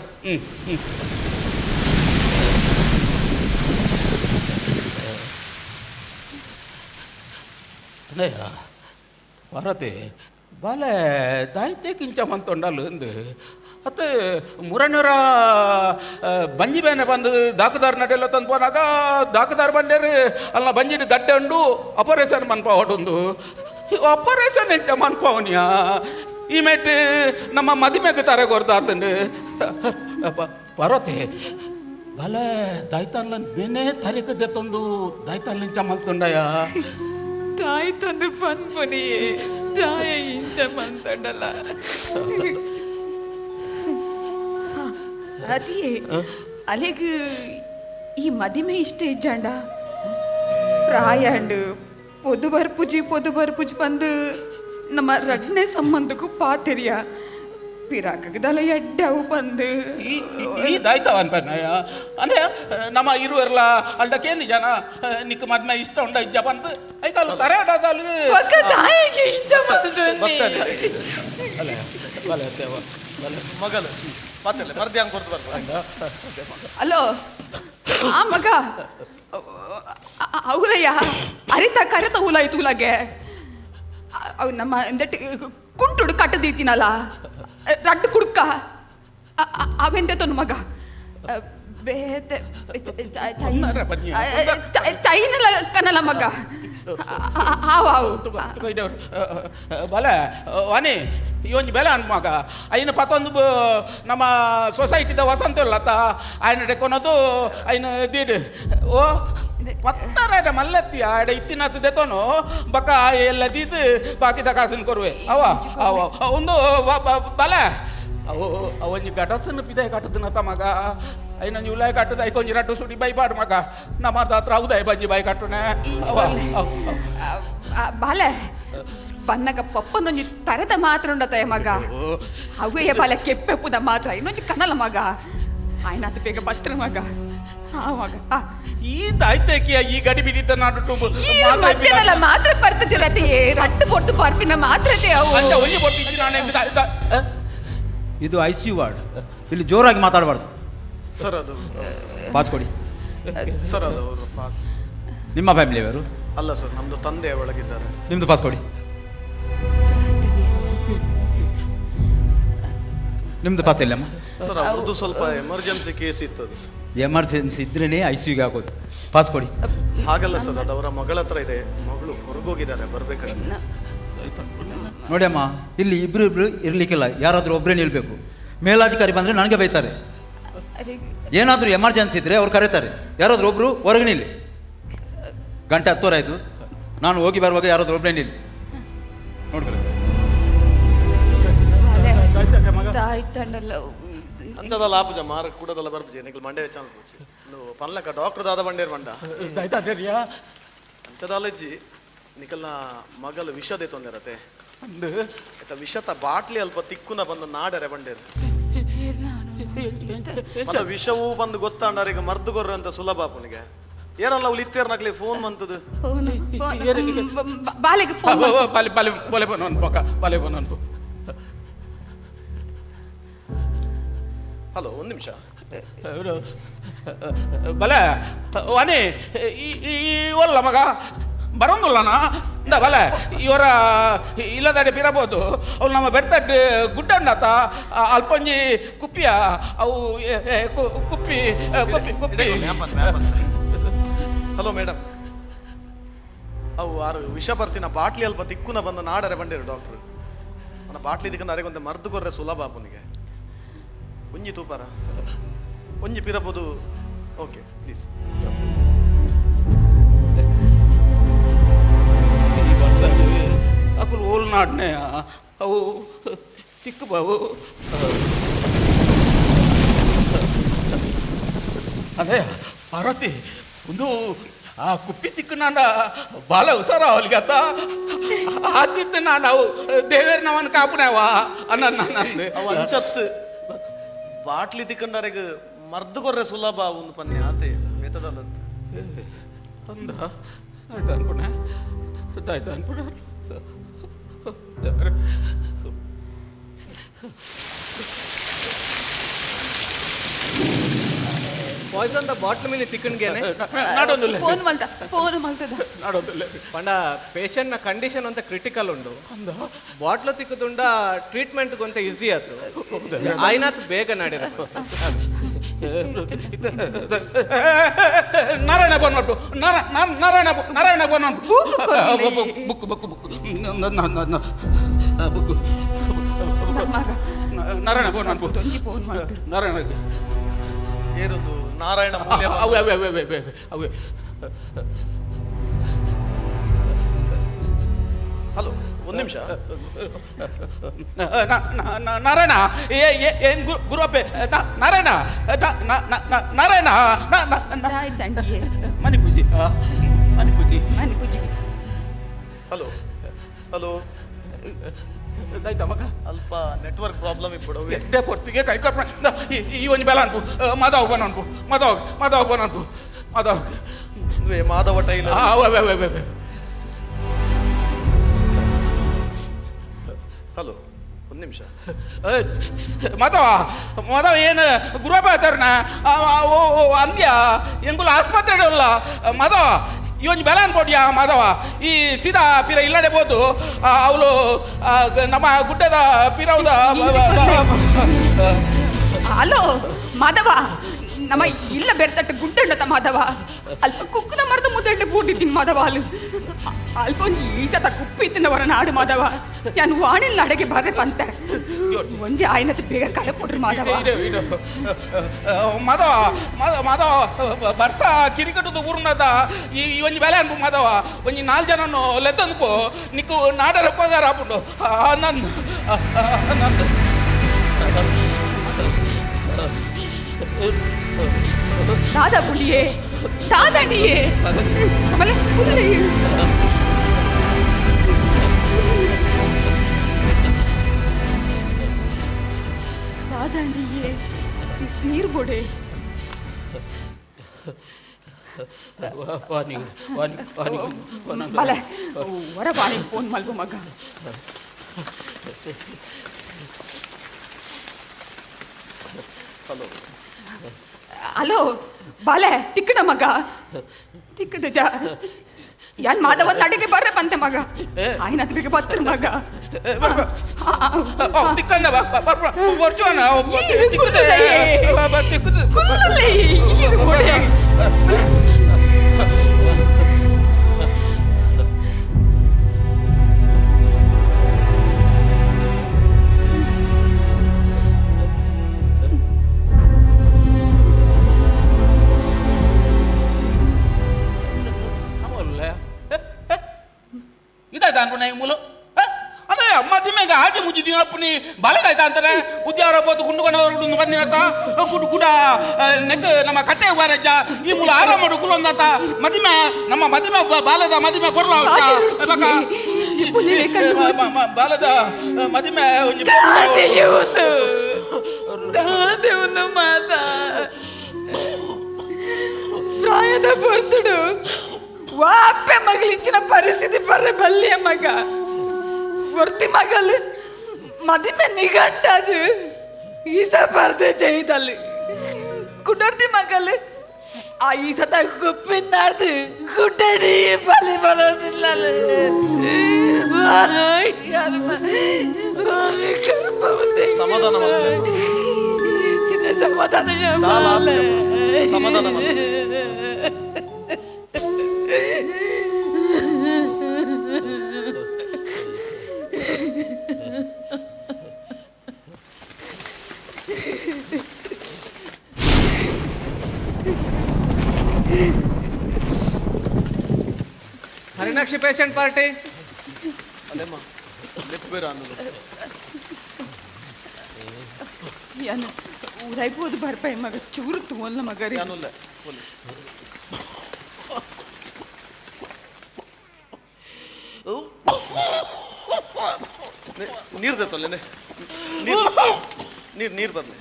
అన్నయ్య ಭಾರತಿ ಬಾಲೆ ದಾಯ್ತೆ ಕಿಂಚ ಮಂತೊಂಡಲು ಅಂದು ಅತ್ತ ಮುರನೂರ ಬಂಜಿ ಬೇನೆ ಬಂದು ದಾಕದಾರ್ ನಡೆಯಲ್ಲ ತಂದು ಪೋನಾಗ ದಾಕದಾರ್ ಬಂಡೇರು ಅಲ್ಲ ಬಂಜಿಡು ಗಡ್ಡೆ ಉಂಡು ಆಪರೇಷನ್ ಮನ್ಪಾವಡೊಂದು ಆಪರೇಷನ್ ಎಂಚ ಮನ್ಪಾವನಿಯಾ ಈ ಮೇಟ್ ನಮ್ಮ ಮದಿಮೆಗೆ ತಾರೆ ಕೊರ್ದಾತಂಡು ಪರ್ವತೆ ಬಲೆ ದಾಯ್ತಾನ್ಲ ದಿನೇ ತರಿಕ ದೆತ್ತೊಂದು ದಾಯ್ತಾನ್ಲ ಇಂಚ ಮಲ್ತುಂಡಯ್ಯ ತಾಯಿ ತಂದು ಪನ್ಪುನಿಯೇ ತಾಯಿ ಇಂಚ ಮಂತಂಡಲ್ಲ ಅದೇ ಅಲೆಗ್ ಈ ಮದಿಮೆ ಇಷ್ಟ ಇಜ್ಜಾಂಡ ಪ್ರಾಯಾಂಡು ಪೊದು ಬರ್ಪುಜಿ ಪೊದು ಬರ್ಪುಜಿ ಬಂದು ನಮ್ಮ ರಡ್ನೆ ಸಂಬಂಧಕ್ಕೂ ಪಾತೆರಿಯ ಪಿರಾಕದಲ್ಲ ಎಡ್ಡವು ಬಂದು ಈ ದಾಯ್ತವ ಅನ್ಪನ್ನಯ್ಯ ಅಂದ್ರೆ ನಮ್ಮ ಇರುವರ್ಲ ಅಲ್ಡ ಕೇಂದಿ ಜನ ನಿಕ್ ಮದ್ಮೆ ಇಷ್ಟ ಉಂಡ ಇಜ್ಜ ಬಂದು ಐಕಾಲು ತರೆ ಆಡೋದಲ್ಲ ಒಕ್ಕ ತಾಯಿಗೆ ಇಂಚ ಬಂದು ಮಗಲು ಪಾತೆಲ್ಲ ಮರ್ದಿ ಹಂಗೆ ಕೊರ್ದು ಬರ್ಬೋದು ಅಲೋ ಆ ಮಗ ಅವಲಯ್ಯ ಅರಿತ ಕರೆತ ಉಲ ಇತ್ತು ಉಲಗೆ ಅವು ನಮ್ಮ ಎಂದಟ್ ಕುಂಟುಡು ಕಟ್ಟದೀತಿನಲ್ಲ ರಡ್ಡು ಕುಡ್ಕ ಅವೆಂತೆ ತೊನ್ ಮಗ ಬೇತೆ ಚೈನಲ ಕನಲ ಮಗ ಆವು ಆವು ಬಲೆ ವಾಣಿ ಈ ಒಂಜಿ ಬೆಲೆ ಅನ್ ಮಗ ಐನ ಪತ್ತೊಂದು ನಮ್ಮ ಸೊಸೈಟಿದ ವಸಂತ ಇಲ್ಲತ್ತ ಆಯ್ನ ಡೆಕೊನದು ಐನ ದೀಡ್ ಓ ಪತ್ತರ ಮಲ್ಲತ್ತಿ ಆಡ ಇತ್ತಿನತ್ತು ದೆತೋನು ಬಕ್ಕ ಎಲ್ಲ ದೀದು ಬಾಕಿದ ಕಾಸಿನ ಕೊರುವೆ ಅವ ಅವ ಒಂದು ಬಲ ಅವು ಅವೊಂಜಿ ಗಡಸನ್ನು ಪಿದೆ ಕಟ್ಟುದನತ ಮಗ ಐನೊಂಜಿ ಉಲಾಯ್ ಕಟ್ಟುದ ಐಕೊಂಜಿ ರಟ್ಟು ಸುಡಿ ಬೈ ಪಾಡು ಮಗ ನಮ್ಮ ಹತ್ರ ಹೌದಾಯ್ ಬಂಜಿ ಬೈ ಕಟ್ಟುನೆ ಅವ ಬಾಲೆ ಬನ್ನಗ ಪಪ್ಪನೊಂಜಿ ತರದ ಮಾತ್ರ ಉಂಡತ ಮಗ ಅವೇ ಬಾಲೆ ಕೆಪ್ಪೆಪ್ಪುದ ಮಾತ್ರ ಇನ್ನೊಂಜಿ ಕನಲ ಮಗ ಆಯ್ನಾತು ಬೇಗ ಬತ್ರ ಮಗ ಆ ಮಗ ಈ ದಾಯ್ತೇಕಿಯ ಈ ಗಡಿ ಬಿಡಿದ್ದ ನಾಡು ಟುಂಬು ಮಧ್ಯದಲ್ಲ ಮಾತ್ರ ಬರ್ತದಿರತ್ತೆ ರಟ್ಟು ಪೊರ್ತು ಬರ್ಪಿನ ಮಾತ್ರತೆ ಅವು ಅಂಚ ಒಂಜಿ ಪೊರ್ತು ಇಜ್ಜಿ ನಾನೇ ಇದು I C you ward, ಇಲ್ಲಿ ಜೋರಾಗಿ ಮಾತಾಡಬಾರ್ದು. ಸರ್ ಅದು ಪಾಸ್ ಕೊಡಿ ಸರ್, ಅದು ಅವರು ಪಾಸ್. ನಿಮ್ಮ ಫ್ಯಾಮಿಲಿಯವರು? ಅಲ್ಲ ಸರ್, ನಮ್ದು ತಂದೆ ಒಳಗಿದ್ದಾರೆ. ನಿಮ್ಮದು ಪಾಸ್ ಕೊಡಿ. ನಿಮ್ಮದು ಪಾಸ್ ಇಲ್ಲಮ್ಮ? ಸರ್ ಅವ್ರದ್ದು ಸ್ವಲ್ಪ ಎಮರ್ಜೆನ್ಸಿ ಕೇಸ್ ಇತ್ತು. ಅದು ಎಮರ್ಜೆನ್ಸಿ ಇದ್ರೇ I C ಯುಗೆ ಹಾಕೋದು. ಪಾಸ್ ಕೊಡಿ. ಹಾಗಲ್ಲ ಸರ್, ಅದು ಅವರ ಮಗಳ ಹತ್ರ ಇದೆ, ಮಗಳು ಹೊರಗೋಗಿದ್ದಾರೆ, ಬರ್ಬೇಕಷ್ಟೇ. ನೋಡಿ ಅಮ್ಮ, ಇಲ್ಲಿ ಇಬ್ರು ಇಬ್ರು ಇರಲಿಕ್ಕಿಲ್ಲ, ಯಾರಾದರೂ ಒಬ್ಬರೇ ನಿಲ್ಲಬೇಕು. ಮೇಲಾಧಿಕಾರಿ ಬಂದರೆ ನನಗೆ ಬೈತಾರೆ. ಏನಾದರೂ ಎಮರ್ಜೆನ್ಸಿ ಇದ್ದರೆ ಅವ್ರು ಕರೀತಾರೆ, ಯಾರಾದರೂ ಒಬ್ಬರು ಹೊರಗೆ ನಿಲ್ಲಿ. ಗಂಟೆ 10:15 ಆಯಿತು, ನಾನು ಹೋಗಿ ಬರುವಾಗ ಯಾರಾದರೂ ಒಬ್ಬರೇ ನಿಲ್ಲಿ. ನೋಡ್ತಾರೆ ಅಂಚದಲ್ಲ ಆಪುಜ ಮಾರ ಕೂಡದಲ್ಲ ಬರ್ಪುಜಿ ನಿಕ್ಲು ಮಂಡೆ ವೆಚ್ಚ ಪೂಜಿ ಪನ್ಲಕ ಡಾಕ್ಟರ್ ದಾದ ಬಂಡೇರ್ ಮಂಡ ಅಂಚದಾಲಜ್ಜಿ ನಿಕಲ್ನ ಮಗಲು ವಿಷ ತೊಂದಿರತ್ತೆ ಆಯ್ತಾ, ವಿಷತ ಬಾಟ್ಲಿ ಅಲ್ಪ ತಿಕ್ಕುನ ಬಂದ ನಾಡರೆ ಬಂಡೇರು ಮತ್ತೆ ವಿಷವೂ ಬಂದು ಗೊತ್ತಾಂಡಾರ ಮರ್ದು ಕೊರ್ರ ಅಂತ ಸುಲಭ ಪುನಿಗೆ ಏರಲ್ಲ ಅವ್ಲು ಇತ್ತೇರ್ ನಕ್ಲಿ ಫೋನ್ ಬಂತದು. ಬಾಲೆಗೆ ಬಾಲೆ ಬಾಲೆ ಬಾಲೆ ಬನ್ನೋನ್ ಬೊಕ ಬಾಲೆ ಬನ್ನೋನ್. ಹಲೋ, ಒಂದು ನಿಮಿಷ. ಬಲೆ ವಾಣಿ ಈ ಒಲ್ಲ ಮಗ ಬರೋಂಗಿಲ್ಲನಾ ಇಂದ ಬಲೆ ಇವರ ಇಲ್ಲದಾಡೆ ಬಿರಬೋದು. ಅವ್ರು ನಮ್ಮ ಬೆರ್ತಡ್ ಗುಡ್ಡಣ್ಣತ ಅಲ್ಪೊಂಜಿ ಕುಪ್ಪಿಯ ಅವು ಕುಪ್ಪಿ ಕುಪ್ಪಿ ಕುಪ್ಪಿ. ಹಲೋ ಮೇಡಮ್, ಅವು ಆರು ವಿಷ ಬರ್ತಿನ ಬಾಟ್ಲಿ ಅಲ್ಪ ತಿಕ್ಕುನ ಬಂದ ನಾಡರೆ ಬಂಡಿರು ಡಾಕ್ಟ್ರು. ನನ್ನ ಬಾಟ್ಲಿ ದಿಕ್ಕಂದ ಅರೆಗೊಂತೆ ಮರ್ದು ಕೊರ್ರೆ ಸುಲಭ ಪುನಿಗೆ. ಒಂಜಿ ತೂಪಾರ ಒಂಜಿ ಪಿರಪೋದು. Okay please. ಅಕುಲು ಓಲ್ ನಾಡ್ನೆ ಅವು ತಿಕ್ಕು ಬಾವು. ಅದೇ ಪಾರ್ವತಿ, ಒಂದು ಆ ಕುಪ್ಪಿ ತಿಕ್ಕು ನಾನ ಬಾಲ ಹುಷಾರ ಅವಳಿಗತ್ತ ಆತಿತ್ತು. ನಾನು ಅವು ದೇವೇರ್ ನವನ್ ಕಾಪುನವ ಅನ್ನ ನಂದು ಅವು ಅಂಚತ್ತು ಬಾಟ್ಲಿ ತಿಕ್ಕಂಡರೆಗ್ ಮರ್ದು ಕೊರ್ರೆ ಸುಲಭ ಒಂದು ಪನ್ನೆ ಆತೆ ಮೆತದಲ್ಲತ್ತು ಅಂದ ಆಯ್ತು ಅನ್ಕೊಂಡೆ, ಆಯ್ತು ಅನ್ಕೊಂಡೆ. Poison the bottle ಮೇಲೆ ತಿಕ್ಕಣ್ಗೆನೆ ನಾಡೊಂದಿಲ್ಲ ಫೋನ್ ಮಲ್ತ ಫೋನ್ ಮಲ್ತದ ನಾಡೊಂದಿಲ್ಲ. ಪಂಡ ಪೇಷಂಟ್ ನ ಕಂಡೀಷನ್ ಅಂತ ಕ್ರಿಟಿಕಲ್ ಉಂಡು. ಬಾಟ್ಲ್ ತಿಕ್ಕದುಂಡ ಟ್ರೀಟ್ಮೆಂಟ್ ಗೊಂತ ಈಸಿ ಆತು. ಆಯ್ನಾತ್ ಬೇಗ ನಾಡಿರ. Narayana ಬನ್ನೋಟು Narayana Narayana ಬನ್ನೋಟು book book book book Narayana ಬನ್ನೋಟು Narayana ಏರೊಂದು Narayana Moolya ಅವೇ ಅವೇ ಅವೇ ಅವೇ ಅವೇ. ಹಲೋ, ಒಂದು ನಿಮಿಷ. ನಾರಾಯಣ ಏನ್ ಗುರುವಪ್ಪೆ ನಾರಾಯಣ ನಾರಾಯಣ ಮಣಿಪೂಜಿ ಮಣಿಪೂಜಿ ಮಣಿಪೂಜಿ. ಹಲೋ ಹಲೋ, ಆಯ್ತಾ ಮಗ? ಅಲ್ಪ ನೆಟ್ವರ್ಕ್ ಪ್ರಾಬ್ಲಮ್ ಇಪ್ಪಡು. ಎಡ್ಡೆ ಪೊರ್ತಿಗೆ ಕೈ ಕರ್ಪ ಈ ಒಂಜಿ ಬೆಲ ಅನ್ಪು ಮಾಧವ್ ಬನನ್ಪು ಮಾಧವ್ ಮಾಧವ್ ಬನನ್ಪು ಮಾಧವ್ ಮಾಧವ ಟೈಲರ್. ಅವೇ. ಹಲೋ, ಒಂದು ನಿಮಿಷ. ಮಾಧವ ಮಾಧವ ಏನು ಗುರುವಪ್ಪ ಆಚಾರನ ಅಂದ್ಯ ಎಂಗುಲ ಆಸ್ಪತ್ರೆ ಅಲ್ಲ ಮಾಧವ. ಈ ಒಂಜಿ ಬೆಲ ಅನ್ಕೊಡ್ಯಾ ಮಾಧವ. ಈ ಸೀದಾ ಪಿರ ಇಲ್ಲಡೆ ಬೋದು ಅವಳು ನಮ್ಮ ಗುಡ್ಡದ ಪಿರೌದ. ಹಲೋ ಮಾಧವ, ನಮ್ಮ ಇಲ್ಲ ಬೆರ್ತಟ್ಟು ಗುಡ್ಡಂಡತ ಮಾಧವ. ಅಲ್ಪ ಕುಕ್ಕದ ಮರದ ಮುದ್ದೆಂಡೆ ಬೂಟಿದ್ದೀನಿ ಮಾಧವ. ಅಲ್ಲಿ ಅಲ್ಪ ಒಂದು ಈಚತ ಕುಪ್ಪಿ ತಿನ್ನವರ ನಾಡು ಮಾಧವ. ನಾನು ವಾಣಿಲ್ ಅಡಗೆ ಬಾರೆ ಪಂತೆ. ಒಂಜಿ ಆಯ್ನತ್ ಬೇಗ ಕಡಪುಡ್ರು ಮಾಧವ. ಮಾಧವ ಮಾಧವ ಮಾಧವ ಬರ್ಸ ಕಿರಿಕಟ್ಟದ ಊರ್ನದ ಈ ಒಂಜಿ ಬೆಲೆ ಅನ್ಪು ಮಾಧವ. ಒಂಜಿ 4 ಜನನು ಲೆತ್ತನ್ಪು ನಿಕ್ಕು ನಾಡರ ಉಪಕಾರ ಆಪುಂಡು. ನಂದು ನಂದು ದಾದಾ ಪುಳ್ಳಿಯೇ, ದಾದಾ ನೀಯೇ ಆಮೇಲೆ ಪುಳ್ಳಿ. ದಾದಾ ನೀಯೇ ನೀರು ಬೋಡೆ. ಬಲೆ ಹೊರ ಬಾಳೆ ಫೋನ್ ಮಲ್ಗು ಮಗ. ಹಲೋ ಹಲೋ ಬಾಲೆ ತಿಕ್ಕಡ ಮಗ, ತಿಕ್ಕದ ಜಾ ಯಾನ್ ಮಾಧವ ನಡಿಗೆ ಬರ್ರೆ ಬಂತೆ ಮಗ. ಆಯ್ನತ್ ಬೇಗ ಬತ್ತರ ಮಗ. ತಿಕ್ಕಂದ ಇದಾಯ್ತಾ ಅನ್ಪುಣ ಮೂಲು ಅಂದ್ರೆ ಮದಿಮೆಗೆ ಆಜಿ ಮುಜ್ಜಿ ಅಪ್ಪನಿ ಬಾಳೆದಾಯ್ತಾ ಅಂತಾನೆ ಉದ್ಯಾರ ಬೋದು ಗುಂಡುಕೊಂಡ ಬಂದಿನತ್ತ ಗುಡ್ ಗುಡ ನೆಕ್ ನಮ್ಮ ಕಟ್ಟೆ ಬಾರಜ್ಜ ಈ ಮೂಲ ಆರಾಮ ಮಾಡು ಕುಲೊಂದಾತ ಮದಿಮೆ ನಮ್ಮ ಮದಿಮೆ ಬಾಲದ ಮದಿಮೆ ಕೊರ್ಲ ಬಾಲದ ಮದಿಮೆ ಮಾತಾ ಪ್ರಾಯದ ಪೊರ್ತುಡು ವಾಪೆ ಮಗಳಿಂಚಿನ ಪರಿಸ್ಥಿತಿ ಬರ್ರೆ ಬಲ್ಲಿಯ ಮಗ ವರ್ತಿ ಮಗಲು ಮದಿಮೆ ನಿಗಂಟದು ಈಸ ಬರ್ದೆ ಜೈದಲ್ಲಿ ಕುಡರ್ತಿ ಮಗಲು ಆ ಈಸದ ಗುಪ್ಪಿನಾಡ್ದು ಗುಡ್ಡಡಿ ಬಲಿ ಬರೋದಿಲ್ಲ. ಸಮಾಧಾನ ಚಿನ್ನ ಸಮಾಧಾನ ಸಮಾಧಾನ. ಹರಿಣಾಕ್ಷಿ ಪೇಷಂಟ್ ಪಾರ್ಟಿ ಅಲ್ಲೇಮ್ಮ ಲೆಪ್ಪೇರ ಅನ್ನೋದು ಯಾನು ಊರಾಯ್ಬೋದು ಬರ್ಪಾಯಿ ಮಗ ಚೂರು ತೋಲ್ಲ ಮಗ ರೀ. ಯಾನುಲ್ಲ ನೀರು ದತ್ತೊಲ್ಲೆ ನೀರು ನೀರು ನೀರು ಬರಲಿ.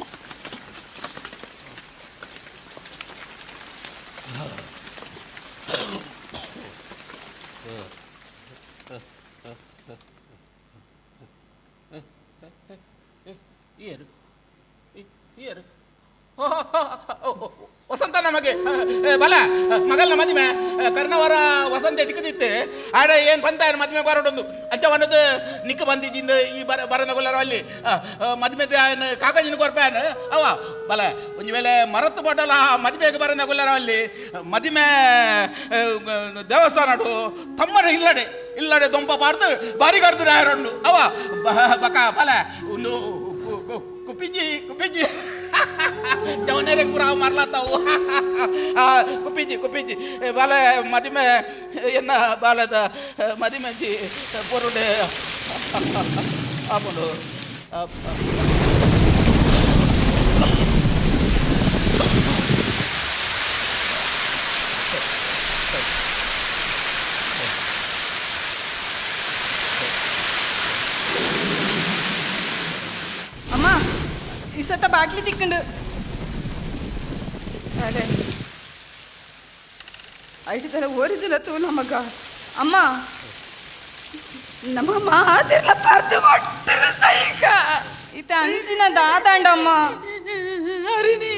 ವಸಂತ ನಮಗೆ ಬಲ ಮಗಲ್ನ ಮದುವೆ ಕರ್ಣವರ ವಸಂತ ಚಿಕ್ಕದಿತ್ತು ಆಡ ಏನು ಬಂತ ಮದುವೆ ಬರೋಡೊಂದು ಅಂಚ ಬಂದದ್ದು ನಿಕ್ಕ ಬಂದಿದ್ದಿಂದ ಈ ಬರ ಬರದ ಗೊಲ್ಲರ ಅಲ್ಲಿ ಮದುವೆ ಕಾಕಜಿನ ಕೊರ್ಪಾನ ಅವ ಬಲ ಒಂದು ವೇಳೆ ಮರತ್ತು ಪಡಲ ಮದುವೆಗೆ ಬರದ ಗೊಲ್ಲರ ಅಲ್ಲಿ ಮದುವೆ ದೇವಸ್ಥಾನಡು ತಮ್ಮನ ಇಲ್ಲಡೆ ಇಲ್ಲಡೆ ದೊಂಪ ಪಾಡ್ದು ಬಾರಿ ಕರ್ದು ನಾಯರುಂಡು ಅವ ಬಕ ಬಲ ಒಂದು ಕುಪ್ಪಿಜಿ ಕುಪ್ಪಿಜಿ ಜವನೇರೆ ಪೂರ ಮರ್ಲಾತಾವು ಕುಪ್ಪಿಜಿ ಕುಪ್ಪಿಜಿ ಬಾಲೆ ಮದಿಮೆ ಎನ್ನ ಬಾಲದ ಮದಿಮೆಜಿ ಪೊರುಡೆ ಆಪುಂಡು. ಅಮ್ಮ ಈ ಸತ ಬಾಟ್ಲಿ ತಿಕ್ಕಂಡು ಅರೆ ಐದು ಥರ ಓರಿದಿಲ್ಲ ತೂ ನಮಗ. ಅಮ್ಮ ನಮ್ಮ ಮಾತಿರ್ಲ ಪರ್ದು ಒಟ್ಟು ಸೈಕ ಇತ ಅಂಚಿನ ದಾದಾಂಡಮ್ಮ. ಹರಿಣಿ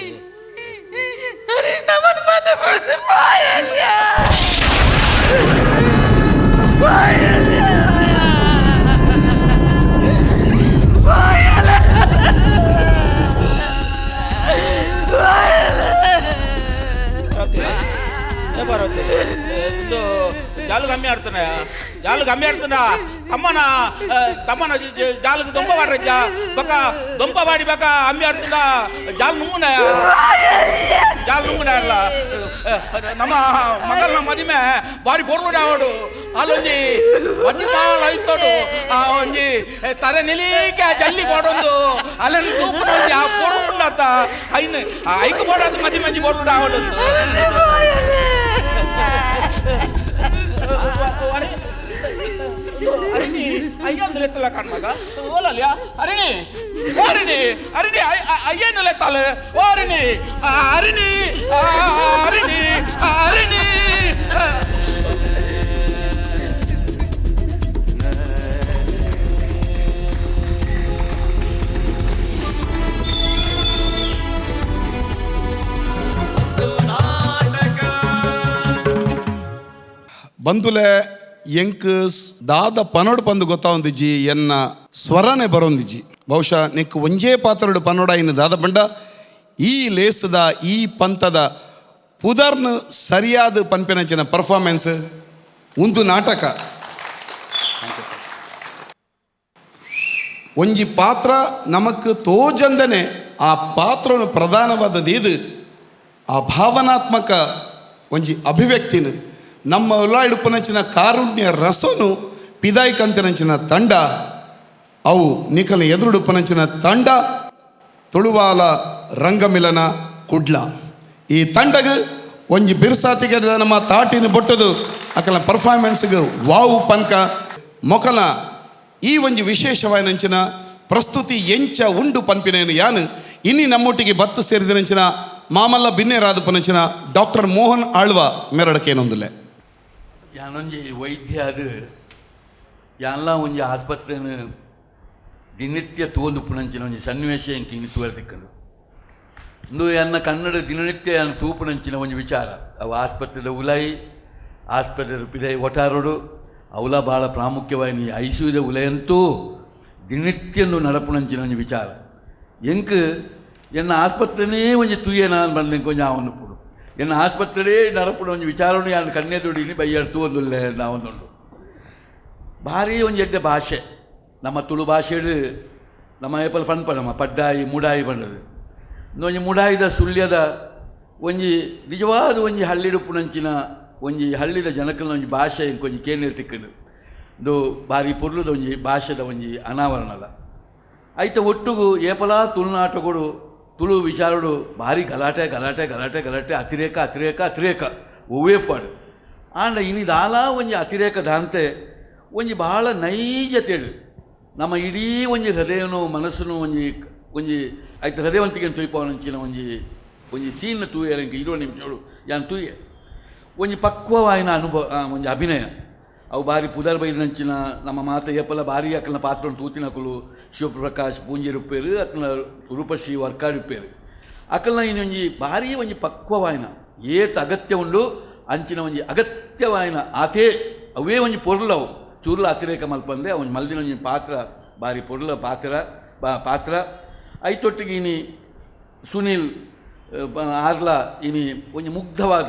ಹರಿ ನಮ್ಮನ್ನು ಮಾತು ಬಿಡ್ದು ಬಾಯಲ್ಲ ಬಾಯಲ್ಲ ಬಾಯಲ್ಲ ಬಾಯಲ್ಲ. ಇಂದು ಜಾಲು ಕಮ್ಮಿ ಆಡ್ತಾನೆ, ಜಾಲು ಕಮ್ಮಿ ಆಡ್ತಾನ. ತಮ್ಮನ ತಮ್ಮನ ಜಾಲಕ್ಕೆ ದೊಂಪ ಬಾಡ್ರಜ್ಜ ಬಕ್ಕ ದೊಂಪ ಬಾಡಿ ಬಕ್ಕ ಅಮ್ಮಿ ಆಡ್ತುಂಡ ಜಾಲು ನುಂಗುನ, ಜಾಲು ನುಂಗುನ ಅಲ್ಲ. ನಮ್ಮ ಮಗನ ಮದಿಮೆ ಬಾರಿ ಪೊರ್ಲುಡೆ ಅವಡು ಅಲ್ಲೊಂಜಿ ಒಂಜಿ ಬಾಳ ಐತೋಡು ಆ ಒಂಜಿ ತರೆ ನಿಲೀಕೆ ಜಲ್ಲಿ ಬೋಡೊಂದು ಅಲ್ಲೊಂದು ತೂಪುನ ಒಂಜಿ ಆ ಪೊರ್ಲುಂಡತ್ತ ಐನ್ ಐಕ್ ಬೋಡಾದ ಮದಿ ಮಂಜಿ ಪೊರ್ಲುಡೆ ಅವಡು. ಅರಿಣಿ ಅಯ್ಯಂದು ಲೆತ್ತಲ್ಲ ಕಾಣ್ಮಗ ಓಲಲ್ಯ ಅರಿಣಿ ಅರಿಣಿ ಅರಿಣಿ ಅಯ್ಯಂದು ಲೆತ್ತಾಳೆ. ಓ ಅರಿಣಿ ಅರಿಣಿ ಅರಿಣಿ ಅರಿಣಿ. ಬಂದುಲೆ ಎಂಕ್ ದಾದ ಪನೋಡ್ ಪಂದು ಗೊತ್ತಾವಂದಿಜ್ಜಿ, ಎನ್ನ ಸ್ವರನೆ ಬರೋಂದಿಜ್ಜಿ. ಬಹುಶಃ ನಿಕ್ ಒಂಜೇ ಪಾತ್ರಡು ಪನೋಡ ಇನ್ನು ದಾದ ಪಂಡ ಈ ಲೇಸದ ಈ ಪಂಥದ ಪುದರ್ನ್ ಸರಿಯಾದ ಪನ್ಪಿನಂಚಿನ ಪರ್ಫಾರ್ಮೆನ್ಸ್ ಒಂದು ನಾಟಕ. ಒಂಜಿ ಪಾತ್ರ ನಮಕ್ ತೋಜಂದನೆ ಆ ಪಾತ್ರನು ಪ್ರಧಾನವಾದದ್ದು ಇದು ಆ ಭಾವನಾತ್ಮಕ ಒಂಜಿ ಅಭಿವ್ಯಕ್ತಿನ ನಮ್ಮ ಉಳ್ಳಾಯಿಡುಪನಂಚಿನ ಕಾರುಣ್ಯ ರಸನು ಪಿದಾಯ್ಕಂತಿನಂಚಿನ ತಂಡ ಅವು ನಿಖಲ ಎದುರುಡುಪನಂಚಿನ ತಂಡ ತುಳುವಾಲ ರಂಗಮಿಲನ ಕುಡ್ಲ. ಈ ತಂಡಗ ಒಂಜಿ ಬಿರ್ಸಾತಿಗೆ ನಮ್ಮ ತಾಟಿನ ಬೊಟ್ಟದು ಅಕಲ ಪರ್ಫಾರ್ಮೆನ್ಸ್ಗೆ ವಾವು ಪನ್ಕ ಮೊಕಲ ಈ ಒಂಜಿ ವಿಶೇಷವಾಯಿನಂಚಿನ ಪ್ರಸ್ತುತಿ ಎಂಚ ಉಂಡು ಪನ್ಪಿನೇನು ಯಾನು ಇನ್ನಿ ನಮ್ಮೊಟ್ಟಿಗೆ ಬತ್ತು ಸೇರಿದಿನಂಚಿನ ಮಾಮಲ್ಲ ಬಿನ್ನೇರಾದ ಪನಂಚಿನ ಡಾಕ್ಟರ್ ಮೋಹನ್ ಆಳ್ವ ಮೆರಡಕೇನೊಂದಿಲ್ಲ. ಯಾನೊಂಜಿ ವೈದ್ಯ ಅದು ಯಾನ್ಲ ಒಂಜಿ ಆಸ್ಪತ್ರೆನ ದಿನನಿತ್ಯ ತೋಂದು ಪುನಂಚಿನ ಒಂಜಿ ಸನ್ನಿವೇಶ ಎಂಕ್ ಇನಿ ತೂವರೆ ತಿಕ್ಕಂಡು. ಇಂದು ಎನ್ನ ಕನ್ನಡ ದಿನನಿತ್ಯ ಯಾನ್ ತೂಪುನಂಚಿನ ಒಂಜಿ ವಿಚಾರ. ಅವು ಆಸ್ಪತ್ರೆದ ಉಲೈ, ಆಸ್ಪತ್ರೆದ ಪಿದೈ ಒಟಾರೋಡು ಅವಲ ಭಾಳ ಪ್ರಾಮುಖ್ಯವಾಯಿನ ಐಸಿಯುದ ಉಲೈಯಂತೂ ದಿನನಿತ್ಯಂದು ನಡಪುನಂಚಿನ ಒಂಜಿ ವಿಚಾರ. ಎಂಕ್ ಎನ್ನ ಆಸ್ಪತ್ರೆನೇ ಒಂಜಿ ತೂಯೇನ ಬಂದು ಒಂಜಿ ಆವೊಂದು ಪುಡು ಎನ್ನ ಆಸ್ಪತ್ರೆಡೇ ನಡಪುನ ಒಂಜಿ ವಿಚಾರವನ್ನು ಯಾನ್ ಕಣ್ಣೆ ದುಡಿನಿ ಬಯ್ಯಾಡ್ ತೂವೊಂದುಲ್ಲೆ ನಾವೊಂದುಂಡು. ಭಾರಿ ಒಂಜಿ ಎಡ್ಡೆ ಭಾಷೆ ನಮ್ಮ ತುಳು ಭಾಷೆಡು. ನಮ್ಮ ಏಪಲ್ ಪನ್ಪ ನಮ್ಮ ಪಡ್ಡಾಯಿ ಮುಡಾಯಿ ಪಂಡದು ಒಂಜಿ ಮುಡಾಯಿದ ಸುಳ್ಯದ ಒಂಜಿ ನಿಜವಾದ ಒಂಜಿ ಹಳ್ಳಿಡುಪ್ಪುನಂಚಿನ ಒಂಜಿ ಹಳ್ಳಿದ ಜನಕಲ್ನ ಒಂಜಿ ಭಾಷೆ ಒಂಜಿ ಕೇಂದ್ರ ತಿಕ್ಕಂಡು. ಇಂದು ಭಾರಿ ಪೊರ್ಲುದ ಒಂಜಿ ಭಾಷೆದ ಒಂಜಿ ಅನಾವರಣಲ ಐತ ಒಟ್ಟುಗು ಏಪಲಾ ತುಳುನಾಟಕಡು ತುಳು ವಿಚಾರಡು ಭಾರಿ ಗಲಾಟೆ ಗಲಾಟೆ ಗಲಾಟೆ ಗಲಾಟೆ ಅತಿರೇಕ ಅತಿರೇಕ ಅತಿರೇಕ ಒವ್ವೇ ಪಾಡು. ಆಂಡ ಇನಿ ದಾಲಾ ಒಂಜಿ ಅತಿರೇಕ ದಾಂತೆ ಒಂಜಿ ಭಾಳ ನೈಜತೆಡು ನಮ್ಮ ಇಡೀ ಒಂಜಿ ಹೃದಯನು ಮನಸ್ಸುನು ಒಂಜಿ ಒಂಜಿ ಐತ ಹೃದಯವಂತಿಗೆ ತೂಯ್ಪವನಂಚಿನ ಒಂಜಿ ಒಂಜಿ ಸೀನ್ ತೂಯರೆ ಇಂಕ 20 ನಿಮಿಷಗಳು ಯಾನ್ ತೂಯೆ ಒಂಜಿ ಪಕ್ವವಾಯಿನ ಅನುಭವ ಒಂಜಿ ಅಭಿನಯ. ಅವು ಭಾರಿ ಪುದರ್ ಬೈದಿನಂಚಿನ ನಮ್ಮ ಮಾತ ಏಪಲ ಭಾರಿ ಅಕ್ಕನ ಪಾತ್ರವನ್ನು ತೂತಿನಕುಲು ಶಿವಪ್ರಕಾಶ್ ಪೂಂಜೆ ರುಪ್ಪೇರು ಅಕ್ಕನ ರೂಪಶ್ರೀ ವರ್ಕಾಡಿ ಅಕ್ಕಲ್ನ ಇನ್ನೊಂಜಿ ಭಾರಿ ಒಂಜಿ ಪಕ್ವವಾಯಿನ ಏತ್ ಅಗತ್ಯ ಉಂಡು ಅಂಚಿನ ಒಂಜಿ ಅಗತ್ಯವಾಯಿನ ಆತೇ ಅವೇ ಒಂಜಿ ಪೊರ್ಲವು ಚೂರ್ಲ ಅತಿರೇಕ ಮಲ್ಪಂದೆ ಒಂಜಿ ಮಲ್ದಿನ ಒಂಜಿ ಪಾತ್ರ ಭಾರಿ ಪೊರ್ಲ ಪಾತ್ರ ಪಾತ್ರ. ಐತೊಟ್ಟಿಗೆ ಇನಿ ಸುನೀಲ್ ಆರ್ಲ ಇನಿ ಒಂಜಿ ಮುಗ್ಧವಾದ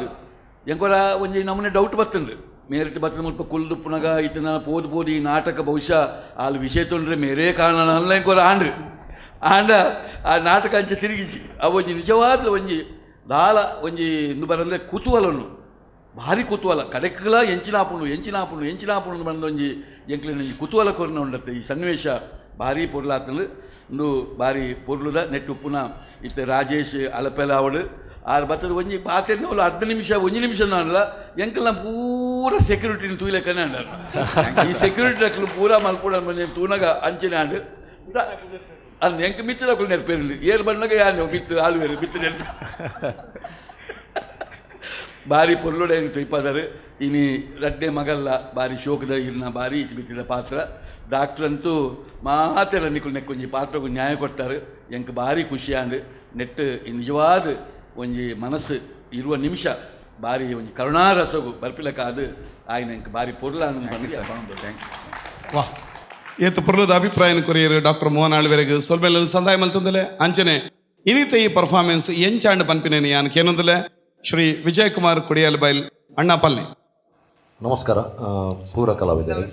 ಎಂಕೊರ ಒಂಜಿ ನಮೂನೆ ಡೌಟ್ ಬತ್ತಂಡ್ರಿ ಮೇರೆಟ್ ಬತ್ತದ ಮುಲ್ಪ ಕುಲ್ದು ಪುನಗ ಇತ್ತನ ಪೋದು ಪೋದು ಈ ನಾಟಕ ಬಹುಶಃ ಅಲ್ಲಿ ವಿಷಯ ತೊಂದರೆ ಮೇರೇ ಕಾರಣ ಅಲ್ಲ ಎಂಕೊರ ಆಂಡ್ರಿ ಆಂಡ ಆ ನಾಟಕ ಅಂಚೆ ತಿರುಗಿಸಿ ಅವು ಒಂಜಿ ನಿಜವಾದ ಒಂಜಿ ದಾಲ ಒಂಜಿ ಇಂದು ಬರಂದ್ರೆ ಕುತೂಹಲನು ಭಾರಿ ಕುತೂಹಲ ಕಡೆಕ್ಲ ಎಂಚಿನಾಪುಂಡು ಎಂಚಿನಾಪುಂಡು ಎಂಚಿನಾಪುಂಡು ಬಂದ ಒಂಜಿ ಎಂಕ್ಲಿನ ಒಂಜಿ ಕುತೂಹಲ ಕೊರ್ನ ಉಂಡತ್ತೆ ಈ ಸನ್ನಿವೇಶ ಭಾರಿ ಪೊರ್ಲಾತಂದು ಇಂದು ಭಾರಿ ಪೊರ್ಲುದ ನೆಟ್ಟು ಪುನಃ ಇತ್ತೆ ರಾಜೇಶ್ ಅಲಪೆಲಾವಡು ಆರು ಬತ್ತದ ಒಂಜಿ ಪಾತೆರ್ನವಳು ಅರ್ಧ ನಿಮಿಷ ಒಂಜಿ ನಿಮಿಷ ನಾನಲ್ಲ ಎಂಕಲ್ನ ಪೂರ ಸೆಕ್ಯೂರಿಟಿನ ತೂಯ್ಲೆಕ್ಕನೆ ಅಂಡಾರ ಈ ಸೆಕ್ಯೂರಿಟಿ ಅಕ್ಲು ಪೂರ ಮಲ್ಪುಡ ಬಂದು ತೂನಗ ಅಂಚಿನ ಅಂಡು ಅಂದ್ ಎಂಕ್ ಮಿತ್ತದಕ್ಲು ನೆನಪೇರಿಲ್ಲ ಏರು ಬಣ್ಣಗ ಯಾರು ಮಿತ್ತು ಆಳುವೇರು ಮಿತ್ತು ನೆನಪು ಭಾರಿ ಪೊರ್ಲುಡೆ ತುಯ್ಪಾದರು ಇನಿ ರಡ್ಡೆ ಮಗಲ್ಲ ಭಾರಿ ಶೋಕದ ಇರ್ನ ಭಾರಿ ಬಿಟ್ಟಿದ ಪಾತ್ರ ಡಾಕ್ಟ್ರ್ ಅಂತೂ ಮಾತೆಲ್ಲ ನಿಕುಲು ನೆಕ್ಕೊಂಜಿ ಪಾತ್ರಗೂ ನ್ಯಾಯ ಕೊಡ್ತಾರೆ ಎಂಕ್ ಭಾರಿ ಖುಷಿ ಆಂಡ್ ನೆಟ್ಟು ನಿಜವಾದ ಒಂಜಿ ಮನಸ್ಸು ಇರುವ ನಿಮಿಷ ಭಾರಿ ಒಂಜಿ ಕರುಣಾರಸಗು ಬರ್ಪಿಲಕ್ಕಾದು ಆಯ್ನ ಎಂಕ್ ಭಾರಿ ಪೊರ್ಲ ವಾ ಏತು ಪೊರ್ಲದ ಅಭಿಪ್ರಾಯನ ಕೊರಿಯರು ಡಾಕ್ಟರ್ ಮೋಹನ್ ಆಳ್ವೆರೆಗ್ ಸೊಲ್ಮೆಲ್ಲ ಸಂದಾಯ ಮಲ್ತಂದಲೆ ಅಂಚನೆ ಇನಿತ ಈ ಪರ್ಫಾರ್ಮೆನ್ಸ್ ಎಂಚಾಂಡ್ ಪನ್ಪಿನೇನು ಯಾನ್ ಕೇನೊಂದಲೆ ಶ್ರೀ ವಿಜಯಕುಮಾರ್ ಕುಡಿಯಲ್ ಬೈಲ್ ಅಣ್ಣ ಪಲ್ಲೆ. ನಮಸ್ಕಾರ ಪೂರ ಕಲಾವಿದರು.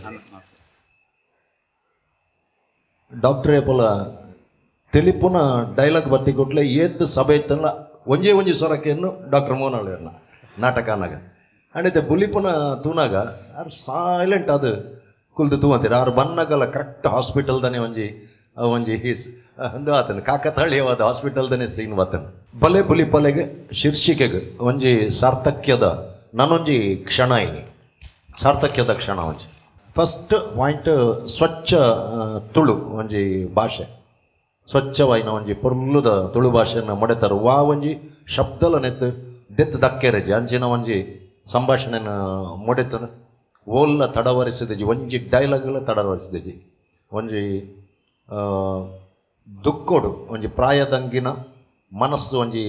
ಡಾಕ್ಟ್ರೇ ಪೊಲ ತೆಲಿಪುನ ಡೈಲಾಗ್ ಬರ್ತಿ ಕೊಟ್ಲೆ ಏತ್ ಸಭೆ ಇತ್ತಲ್ಲ ಒಂಜೇ ಒಂಜಿ ಸ್ವರಕೆಯನ್ನು ಡಾಕ್ಟರ್ ಮೋಹನ್ ನಾಟಕ ಅನ್ನಾಗ ಅಂಡ್ ಬುಲಿಪುನ ತೂನಾಗ ಆರು ಸೈಲೆಂಟ್ ಅದು ಕುಲ್ದು ತೂವಂತೀರ ಆರು ಬನ್ನಗಲ್ಲ ಕರೆಕ್ಟ್ ಹಾಸ್ಪಿಟಲ್ದನೆ ಒಂಜಿ ಒಂಜಿ ಹೀಸ್ ಅಂದು ಆತನ ಕಾಕತಾಳೀಯವಾದ ಹಾಸ್ಪಿಟಲ್ದನೆ ಸೀನ್ ಬಾತನ. ಬಲೆ ಬುಲಿಪಲೆಗೆ ಶೀರ್ಷಿಕೆಗೆ ಒಂಜಿ ಸಾರ್ಥಕ್ಯದ ನಾನೊಂಜಿ ಕ್ಷಣ ಇನಿ ಸಾರ್ಥಕ್ಯದ ಕ್ಷಣ ಒಂಜಿ. ಫಸ್ಟ್ ಪಾಯಿಂಟ್ ಸ್ವಚ್ಛ ತುಳು ಒಂಜಿ ಭಾಷೆ ಸ್ವಚ್ಛವಾಯಿನ ಒಂಜಿ ಪೊರ್ಲುದ ತುಳು ಭಾಷೆಯನ್ನು ಮೊಡೆತರು ವಾ ಒಂಜಿ ಶಬ್ದಲ ನೆತ್ತು ದೆತ್ತು ದಕ್ಕೆರಜಿ ಅಂಚಿನ ಒಂಜಿ ಸಂಭಾಷಣೆನ ಮೊಡೆತನು ಓಲ್ಲ ತಡವರಿಸಿದಜಿ ಒಂಜಿ ಡೈಲಾಗ್ಲ ತಡವರಿಸಿದಜಿ ಒಂಜಿ ದುಕ್ಕೋಡು ಒಂಜಿ ಪ್ರಾಯದಂಗಿನ ಮನಸ್ಸು ಒಂಜಿ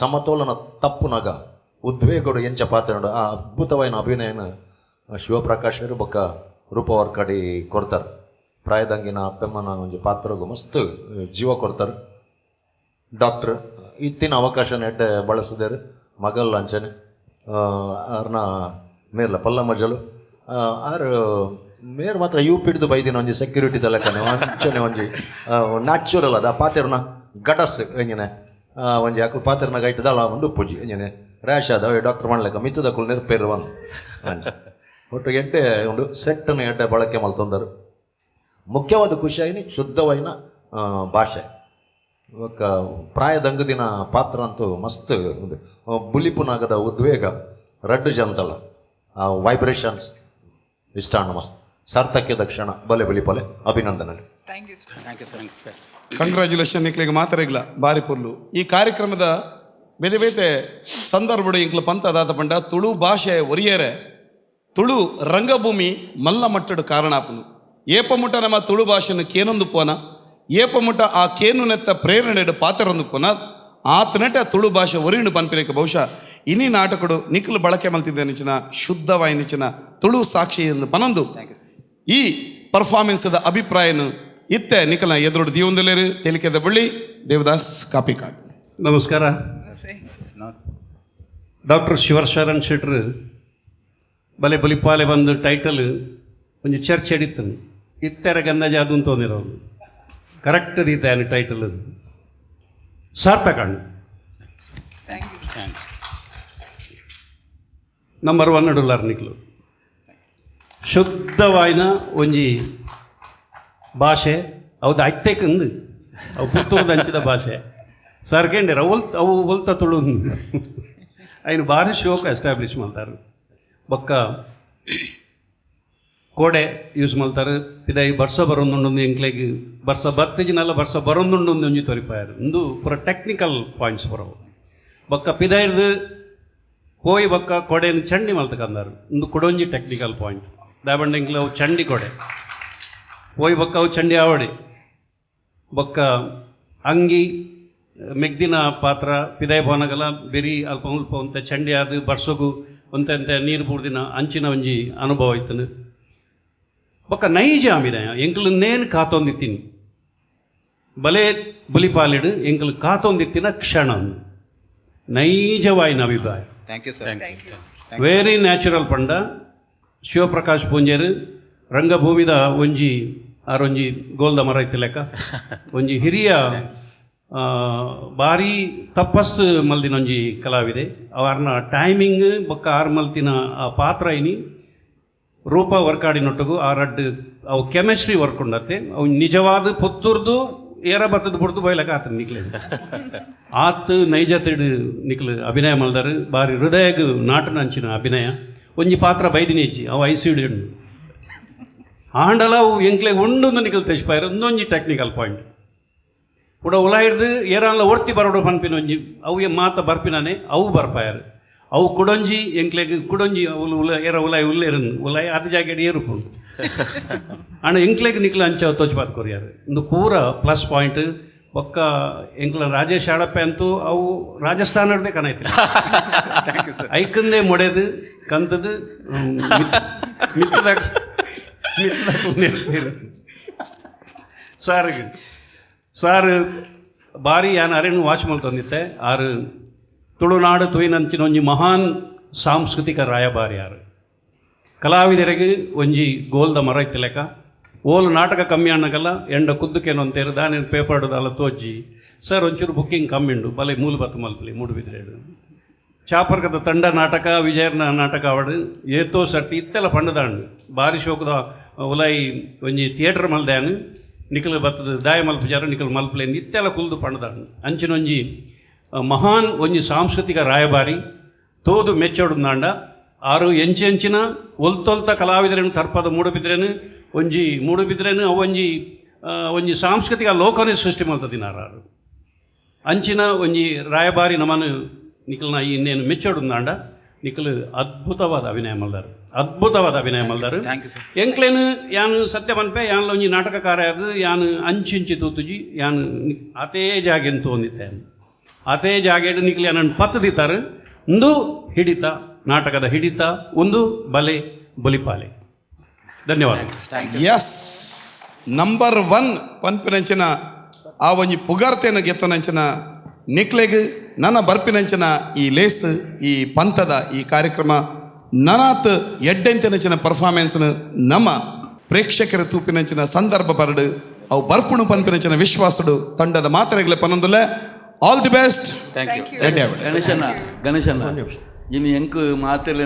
ಸಮತೋಲನ ತಪ್ಪುನಗ ಉದ್ವೇಗಡು ಎಂಚ ಪಾತ್ರ ಆ ಅದ್ಭುತವಾಯಿನ ಅಭಿನಯನ ಶಿವಪ್ರಕಾಶರು ಬೊಕ್ಕ ರೂಪವರ್ಕಡಿ ಕೊಡ್ತಾರೆ. ಪ್ರಾಯದಂಗಿನ ಅಪ್ಪೆಮ್ಮನ ಒಂಜಿ ಪಾತ್ರಗೂ ಮಸ್ತ್ ಜೀವ ಕೊಡ್ತಾರೆ. ಡಾಕ್ಟ್ರ್ ಇತ್ತಿನ ಅವಕಾಶ ನೆಡ್ಡೆ ಬಳಸಿದರು ಮಗಲ್ ಅಂಚನೆ ಆರ್ನ ಮೇರ್ಲ ಪಲ್ಲ ಮಜಲು ಆರು ಮೇರ್ ಮಾತ್ರ you ಪಿಡ್ದು ಬೈದಿನ ಒಂಜಿ ಸೆಕ್ಯೂರಿಟಿ ಲೆಕ್ಕನೆ ಅಂಚನೆ ಒಂಜಿ ನ್ಯಾಚುರಲ್ ಅದ ಪಾತೆರ್ನ ಗಡಸ್ ಎಂಜಿನೆ ಒಂಜಿ ಅಕುಲು ಪಾತೆರ್ನ ಗೈಟದಲ್ಲ ಒಂದು ಪೂಜಿ ಎಂಜಿನೆ ರ್ಯಾಶ್ ಆದ ಡಾಕ್ಟರ್ ಮಾಡ್ಲೆಕ್ಕ ಮಿತ್ತದಕ್ಕುಲು ನೆರ್ಪೇರು ಒಂದು ಒಟ್ಟು ಎಡ್ಡೆ ಒಂದು ಸೆಟ್ಟನ್ನು ಎಡ್ಡೆ ಬಳಕೆ ಮಲ್ತೊಂದರು. ಮುಖ್ಯವಾದ ಖುಷಿಯಾಗಿ ಶುದ್ಧವಾಯಿನ ಭಾಷೆ ಬೊಕ್ಕ ಪ್ರಾಯದಂಗದಿನ ಪಾತ್ರ ಅಂತೂ ಮಸ್ತ್ ಒಂದು ಬುಲಿಪುನಾಗದ ಉದ್ವೇಗ ರಡ್ಡು ಜಂತಲ ಆ ವೈಬ್ರೇಷನ್ಸ್ ಇಷ್ಟ ಮಸ್ತ್ ಸಾರ್ಥಕ್ಯದ ಕ್ಷಣ. ಬಲೆ ಬುಲಿಪಲೆ ಅಭಿನಂದನೆ. Thank you thank you sir. Congratulation ನಿಕ್ಲಿಗೆ ಮಾತರಿಗ್ಲ ಬಾರಿ ಪುರ್ಲು. ಈ ಕಾರ್ಯಕ್ರಮದ ಬೇತೆ ಬೇತೆ ಸಂದರ್ಭಡು ಇಂಕ್ಲ ಪಂತ ದಾತ ಪಂಡ ತುಳು ಭಾಷೆ ಒರಿಯರೆ ತುಳು ರಂಗಭೂಮಿ ಮಲ್ಲ ಮಟ್ಟಡು ಕಾರಣಾಪನು. ಏಪಮುಟ ನಮ್ಮ ತುಳು ಭಾಷೆನ ಕೇನೊಂದು ಪೋನ ಏಪಮುಟ ಆ ಕೇನುನೆತ್ತ ಪ್ರೇರಣೆಡು ಪಾತ್ರೊಂದು ಪೋನ ಆತನಟ ತುಳು ಭಾಷೆ ಒರಿಂಡು ಪನ್ಪಿನಕ್ಕೆ ಬಹುಶಃ ಇನಿ ನಾಟಕಡು ನಿಖಲು ಬಳಕೆ ಮಲ್ತಿದ್ದ ನಿಚಿನ ಶುದ್ಧವಾಯಿ ನಿಚಿನ ತುಳು ಸಾಕ್ಷಿ ಎಂದು ಪನೊಂದು ಈ ಪರ್ಫಾರ್ಮೆನ್ಸ್ದ ಅಭಿಪ್ರಾಯನು ಇತ್ತೆ ನಿಖಲ ಎದುರುಡು ದೀವೊಂದುಲೇರು ತೇಲಿಕೆದ ಬಳ್ಳಿ ದೇವದಾಸ್ ಕಾಪಿಕಾಡ್. ನಮಸ್ಕಾರ. ಡಾಕ್ಟರ್ ಶಿವಶರಣ್ ಶೆಟ್ರು ಬಲೆ ಬಲಿಪಾಲೆ ಬಂದು ಟೈಟಲ್ ಒಂಜಿ ಚರ್ಚೆ ಹಿಡಿತಾನೆ ಇತ್ತೆರ ಗಂಧ ಜಾದು ತೋಂದಿರೋನು ಕರೆಕ್ಟ್ ದೀತಾನೆ ಟೈಟಲ್ ಅದು ಸಾರ್ಥಕ. ನಂಬರ್ 1 ಡೊಲ್ಲರ್ ನಿಕ್ಲು ಶುದ್ಧವಾಯಿನ ಒಂಜಿ ಭಾಷೆ ಹೌದು ಅತ್ತೆಕಂದು ಅವು ಪುತ್ತೂರ್ದ ಹಂಚಿದ ಭಾಷೆ ಸರ್ಕೆಂಡಿರ ಅವು ಅವು ಒಲ್ತ ತುಳು ఆయన ಭಾರಿ ಶೋಕ್ ಎಸ್ಟಾಬ್ಲಿಷ್ ಮಾಡ್ತಾರೆ. ಬೊಕ್ಕ ಕೋಡೆ ಯೂಸ್ ಮಲ್ತಾರೆ. ಪಿದಾಯಿ ಬರ್ಸ ಬರೊಂದುಂಡು ಎಂಕ್ಲೆಗ್ ಬರ್ಸ ಬತ್ತಿಜಿನಲ್ಲ ಬರ್ಸ ಬರೊಂದುಂಡು ಒಂಜಿ ತೊರಿಪಾಯರು ಉಂದು ಪೂರ ಟೆಕ್ನಿಕಲ್ ಪಾಯಿಂಟ್ಸ್ ಬರವು. ಬೊಕ್ಕ ಪಿದಾಯಿರ್ದು ಪೋಯಿ ಬೊಕ್ಕ ಕೊಡೆನ್ ಚಂಡಿ ಮಲ್ತಕಂದಾರು ಉಂದು ಕುಡೊಂಜಿ ಟೆಕ್ನಿಕಲ್ ಪಾಯಿಂಟ್. ದಾಬಂಡ ಎಂಕ್ಲೆ ಅವು ಚಂಡಿ ಕೊಡೆ ಪೋಯಿ ಬೊಕ್ಕ ಅವು ಚಂಡಿ ಆವಡಿ. ಬೊಕ್ಕ ಅಂಗಿ ಮೆಗ್ದಿನ ಪಾತ್ರ ಪಿದಾಯಿ ಪೋನಗಲ ಬೆರಿ ಅಲ್ಪ ಮುಲ್ಪ ಒಂತೆ ಚಂಡಿ ಆದ್ ಬರ್ಸೊಗು ಒಂತೆ ಅಂತೆ ನೀರು ಬೂರ್ದಿನ ಅಂಚಿನ ಒಂಜಿ ಅನುಭವ ಇತ್ತನು. ಬೊಕ್ಕ ನೈಜ ಅಭಿನಯ ಎಂಕ್ಲು ನೇನು ಕಾತೊಂದಿತ್ತೀನಿ ಬಲೆ ಬಲಿಪಾಲಿಡು ಎಂಕ್ಲು ಕಾತೊಂದಿತ್ತಿನ ಕ್ಷಣ ನೈಜವಾಯಿನ ಅಭಿಪ್ರಾಯ. Thank you sir. Very natural ಪಂಡ ಶಿವಪ್ರಕಾಶ್ ಪೂಂಜೆರ್ ರಂಗಭೂಮಿದ ಒಂಜಿ ಆರೊಂಜಿ ಗೋಲ್ದ ಮರ ಇತ್ತು ಲೆಕ್ಕ ಒಂಜಿ ಹಿರಿಯ ಭಾರಿ ತಪಸ್ ಮಲ್ದಿನ ಒಂಜಿ ಕಲಾವಿದೆ. ಅವಾರ್ನ ಟೈಮಿಂಗ್ ಬೊಕ್ಕ ಆರ್ ಮಲ್ತಿನ ಆ ಪಾತ್ರ ಇನಿ ರೂಪ ವರ್ಕಾಡಿನೊಟ್ಟಿಗೂ ಆ ರಡ್ಡ್ ಅವು ಕೆಮಿಸ್ಟ್ರಿ ವರ್ಕ್ ಉಂಡತ್ತೆ. ಅವು ನಿಜವಾದ ಪುತ್ತೂರ್ದು ಏರ ಬತ್ತದ ಬುಡ್ದು ಬಯಲಕ ಆತ ನಿಕ್ಲೆ ಆತ್ ನೈಜತೆಡ್ ನಿಕ್ಲು ಅಭಿನಯ ಮಲ್ದಾರು. ಬಾರಿ ಹೃದಯಗ್ ನಾಟನ ಅಂಚಿನ ಅಭಿನಯ. ಒಂಜಿ ಪಾತ್ರ ಬೈದಿನಿ ಇಜ್ಜಿ ಅವು ಐಸಿಡಿ ಉಂಡು ಆಂಡಲ ಅವು ಎಂಕ್ಲೆ ಉಂಡು ನಿಕ್ಲು ತೆಚ್ಪಾಯರು ಒಂದೊಂಜಿ ಟೆಕ್ನಿಕಲ್ ಪಾಯಿಂಟ್ ಕೂಡ ಉಲಾಯಿಡ್ದು ಏರಾನ್ಲ ಒರ್ತಿ ಬರೋಡು ಪನ್ಪಿನ ಒಂಜಿ ಅವು ಮಾತ ಬರ್ಪಿನಾನೆ ಅವು ಬರ್ಪಾಯರು. ಅವು ಕುಡೊಂಜಿ ಎಂಕ್ಲೆಗ್ ಕುಡೊಂಜಿ ಅವುಲು ಉಲ ಏರ ಉಲಾಯಿ ಉಲ್ಲೇರು ಉಲಾಯಿ ಅದು ಜಾಗೆಡ್ ಏರುಪುಂಡು ಆಂಡ ಎಂಕ್ಲೆಗ್ ನಿಕ್ಲ ಅಂಚ ತೋಚ್ಪಾತ್ ಕೊರಿಯಾರು ಇಂದು ಪೂರ ಪ್ಲಸ್ ಪಾಯಿಂಟ್. ಬೊಕ್ಕ ಎಂಕ್ಲ ರಾಜೇಶ್ ಆಳಪ್ಪೆ ಅಂತೂ ಅವು ರಾಜಸ್ಥಾನದೇ ಕನೈತಿ ಐಕಂದೇ ಮೊಡೆದು ಕಂತದು ಮಿತ್ತದ ಮಿತ್ತದ ಸಾರ್ ಸಾರ್ ಬಾರಿ ಯಾನ್ ಅರೆನ್ ವಾಚ್ ಮಲ್ತೊಂದಿತ್ತೆ. ಆರು ತುಳುನಾಡು ತುಯಿನಂಚಿನ ಒಂಜಿ ಮಹಾನ್ ಸಾಂಸ್ಕೃತಿಕ ರಾಯಭಾರಿಯಾರು. ಕಲಾವಿದರಿಗೆ ಒಂಜಿ ಗೋಲ್ದ ಮರ ಇತ್ತಲೆಕ ಓಲು ನಾಟಕ ಕಮ್ಮಿ ಅನ್ನಗಲ್ಲ ಎಂಡ ಕುದ್ದುಕೇನು ಅಂತೇರು ದಾನೇನು ಪೇಪರ್ಡ್ದಲ್ಲ ತೋಜಿ ಸರ್ ಒಂಚೂರು ಬುಕ್ಕಿಂಗ್ ಕಮ್ಮಿ ಉಂಡು ಬಲೆ ಮೂಲು ಬತ್ತು ಮಲ್ಪಲಿ ಮೂಡುಬಿದ್ರೇಡು ಚಾಪರ್ಕದ ತಂಡ ನಾಟಕ ವಿಜಯರ್ನ ನಾಟಕ ಅವಡು ಏತೋ ಸಟ್ಟಿ ಇತ್ತೆಲ್ಲ ಪಂಡದಾಂಡು ಬಾರಿ ಶೋಕದ ಉಲಾಯಿ ಒಂಜಿ ಥಿಯೇಟರ್ ಮಲ್ದ್ಯಾನು ನಿಕಲ್ ಬತ್ತದ ದಾಯ ಮಲ್ಪುಜಾರು ನಿಕಲ್ ಮಲ್ಪಲೇಂದು ಇತ್ತೆಲ್ಲ ಕುಲ್ದು ಪಂಡದಾಂಡು. ಅಂಚಿನ ಒಂಜಿ ಮಹಾನ್ ಒಂಜಿ ಸಾಂಸ್ಕೃತಿಕ ರಾಯಭಾರಿ ತೋದು ಮೆಚ್ಚೋಡುಂದಾಂಡ ಆರು ಎಂಚೆಂಚಿನ ಒಲ್ತೊಲ್ತ ಕಲಾವಿದರೇನು ತರ್ಪದ ಮೂಡುಬಿದ್ರೇನು ಒಂಜಿ ಮೂಡುಬಿದ್ರೇನು ಅವು ಒಂಜಿ ಒಂಜಿ ಸಾಂಸ್ಕೃತಿಕ ಲೋಕನೇ ಸೃಷ್ಟಿ ಮಲ್ತದಿನಾರು. ಅಂಚಿನ ಒಂಜಿ ರಾಯಭಾರಿ ನಮನು ನಿಕಲ್ನ ಇನ್ನೇನು ಮೆಚ್ಚೋಡುಂದಾಂಡ ನಿಕಲ್ ಅದ್ಭುತವಾದ ಅಭಿನಯ ಮಲ್ದಾರು, ಅದ್ಭುತವಾದ ಅಭಿನಯ ಮಲ್ದಾರು. ಎಂಕ್ಲೇನು ಯಾನು ಸತ್ಯ ಪನ್ಪೆ ಯಾನ್ಲ ಒಂಜಿ ನಾಟಕಕಾರ ಅದು ಯಾನು ಅಂಚಿಂಚಿ ತೂತುಜಿ ಯಾನು ಅತೇ ಜಾಗೆನ್ ತೋಂದಿತ್ತೆ ಅತೇ ಜಾಗೆಡ್ ನಿಕ್ಲು ಯಾನನ್ನು ಪತ್ತದಿತ್ತಾರೆ ಒಂದು ಹಿಡಿತ ನಾಟಕದ ಹಿಡಿತ ಒಂದು ಬಲೆ ಬಲಿಪಾಲೆ. ಧನ್ಯವಾದ. ಎಸ್ ನಂಬರ್ 1 ಪನ್ಪಿನಂಚಿನ ಆ ಒಂಜಿ ಪುಗಾರ್ತೆನ ಗೆತ್ತನಂಚಿನ ನಿಕ್ಲೆಗ್ ನನ್ನ ಬರ್ಪಿನಂಚಿನ ಈ ಲೇಸ್ ಈ ಪಂಥದ ಈ ಕಾರ್ಯಕ್ರಮ ನನಾತ್ ಎಡ್ಡೆಂಚಿನಂಚಿನ ಪರ್ಫಾರ್ಮೆನ್ಸ್ನ ನಮ್ಮ ಪ್ರೇಕ್ಷಕರ ತೂಪಿನಂಚಿನ ಸಂದರ್ಭ ಬರಡು ಅವು ಬರ್ಪುಣು ಪನ್ಪಿನಂಚಿನ ವಿಶ್ವಾಸಡು ತಂಡದ ಮಾತ್ರೆಗಳ ಪನೊಂದುಲ್ಲ. All the best. ಗಣೇಶನ ಗಣೇಶನ ಇನ್ನು ಎಂಕ್ ಮಾತೆಲ್ಲ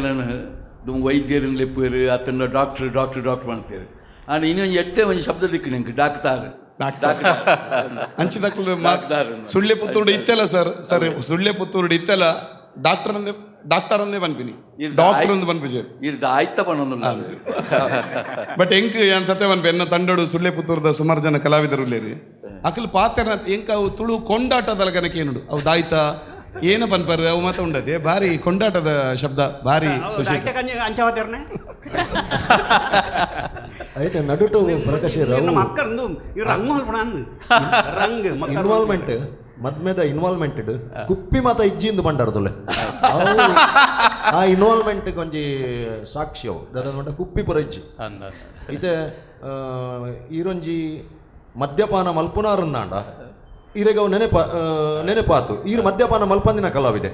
ವೈದ್ಯರನ್ನ ಲೆಪ್ಪೇರು ಆತನ doctor doctor doctor ಮಾಡ್ತೇವೆ. ಆಂಡ ಇನ್ನೊಂದು ಎಟ್ಟೆ ಒಂದು ಶಬ್ದ ದಿಕ್ಕು ಎಂಕ್ ಡಾಕ್ತಾರ್. ಅಂಚಿದಕ್ಕಲು ಸುಳ್ಳೆ ಪುತ್ತೂರು ಇತ್ತೆಲ್ಲ ಸರ್ ಸರ್ ಸುಳ್ಳೆ ಪುತ್ತೂರು ಇತ್ತೆಲ್ಲ ಡಾಕ್ಟರ್ ಅಂದೆ ಡಾಕ್ಟರ್ ಅಂದೇ ಪನ್ಪಿನಿ ಡಾಕ್ಟರ್ ಅಂದು ಪನ್ಪಿ ಇದು ಆಯ್ತ ಪನ್ನೊಂದು. ಬಟ್ ಎಂಕ್ ಏನ್ ಸತ್ಯ ಪನ್ಪಿ ಎನ್ನ ತಂಡೋಡು ಸುಳ್ಳೆ ಪುತ್ತೂರದ ಸುಮಾರು ಜನ ಕಲಾವಿದರು ಉಲ್ಲೇರಿ ಅಕಲ್ ಪಾತ್ರ ಎಂಕ ಅವು ತುಳು ಕೊಂಡಾಟದ ಕನಕ ಏನುಡು ಅವು ದಾಯ್ತ ಏನು ಪನ್ಪರ್ ಅವು ಮಾತ ಉಂಡದೆ ಭಾರಿ ಕೊಂಡಾಟದ ಶಬ್ದ ಭಾರಿ ಖುಷಿ. ಐತೆ ನಡುಟು ಪ್ರಕಾಶ್ ಇನ್ವಾಲ್ವ್ಮೆಂಟ್ ಮದ್ಮೆದ ಇನ್ವಾಲ್ವ್ಮೆಂಟ್ ಕುಪ್ಪಿ ಮಾತ ಇಜ್ಜಿಂದು ಬಂಡಾರದುಲ್ಲೆ ಆ ಇನ್ವಾಲ್ವ್ಮೆಂಟ್ ಒಂಜಿ ಸಾಕ್ಷಿ ಅವು ದಾದ ಕುಪ್ಪಿ ಪುರ ಇಜ್ಜಿ ಇತ್ತೆ ಈರೊಂಜಿ ಮದ್ಯಪಾನ ಮಲ್ಪುನಾರನ್ನಾಂಡ ಈರೆಗ ಅವು ನೆನಪ ನೆನಪಾತು ಈರು ಮದ್ಯಪಾನ ಮಲ್ಪಂದಿನ ಕಲಾವಿದೆ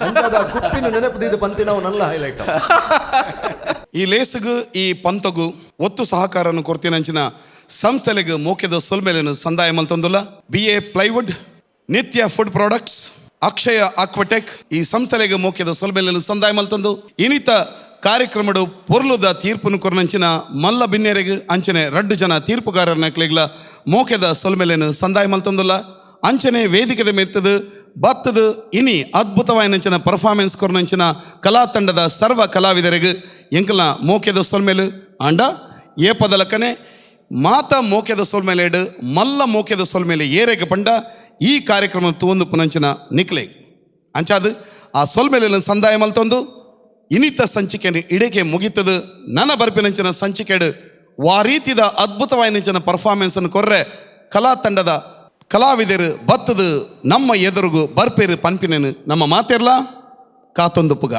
ಅಂಚಾದ ಕುಪ್ಪಿನ ನೆನಪು ಪಂತಿನವು ನಲ್ಲ ಹೈಲೈಟ್. ಈ ಲೇಸುಗು ಈ ಪಂತಗು ಒತ್ತು ಸಹಕಾರನ್ನು ಕೊರ್ತಿನಂಚಿನ ಸಂಸ್ಥೆಲೆಗ್ ಮೋಕೆದ ಸೊಲ್ಮೆಲೆನು ಸಂದಾಯ ಮಲ್ತೊಂದುಲ್ಲ. BA plywood, Nitya food products, Akshaya Aquatech ಈ ಸಂಸ್ಥೆಲೆಗ್ ಮೋಕೆದ ಸೊಲ್ಮೆಲೆನು ಸಂದಾಯ ಮಲ್ತೊಂದು ಇನಿತ ಕಾರ್ಯಕ್ರಮಡು ಪೊರ್ಲುದ ತೀರ್ಪುನು ಕೊರ್ನಂಚಿನ ಮಲ್ಲ ಬಿನ್ನೆರೆಗ್ ಅಂಚನೆ ರಡ್ಡು ಜನ ತೀರ್ಪುಗಾರನ ಮೋಕೆದ ಸೊಲ್ಮೆಲೆನು ಸಂದಾಯ ಮಲ್ತೊಂದುಲ್ಲ. ಅಂಚನೆ ವೇದಿಕೆದ ಮೆತ್ತದು ಬತ್ತದು ಇನಿ ಅದ್ಭುತವಾಯಿನಂಚಿನ ಪರ್ಫಾರ್ಮೆನ್ಸ್ ಕೊರ್ನಂಚಿನ ಕಲಾ ತಂಡದ ಸರ್ವ ಕಲಾವಿದರಿಗೆ ಎಂಕಲ್ನ ಮೋಕೆದ ಸೊಲ್ಮೆಲು ಆಂಡ ಏಪದಲಕ್ಕನೆ ಮಾತ ಮೋಕೆದ ಸೊಲ್ಮೆಲೇಡು ಮಲ್ಲ ಮೋಕೆದ ಸೊಲ್ಮೇಲೆ ಏರೆಗೆ ಪಂಡ ಈ ಕಾರ್ಯಕ್ರಮ ತೂವೊಂದು ಪುನಂಚಿನ ನಿಕ್ಲೆ ಅಂಚಾದು ಆ ಸೊಲ್ಮೆಲೆನ ಸಂದಾಯ ಮಲ್ತೊಂದು ಇನಿತ ಸಂಚಿಕೆ ಇಡಕ್ಕೆ ಮುಗಿತದು. ನನ್ನ ಬರ್ಪಿನಂಚಿನ ಸಂಚಿಕೆಡು ವಾ ರೀತಿದ ಅದ್ಭುತವಾಯಿನಂಚಿನ ಪರ್ಫಾರ್ಮೆನ್ಸನ್ನು ಕೊರ್ರೆ ಕಲಾ ತಂಡದ ಕಲಾವಿದರು ಬತ್ತದು ನಮ್ಮ ಎದುರುಗು ಬರ್ಪೇರು ಪನ್ಪಿನೇನು ನಮ್ಮ ಮಾತಿರ್ಲ ಕಾತೊಂದು ಪುಗ.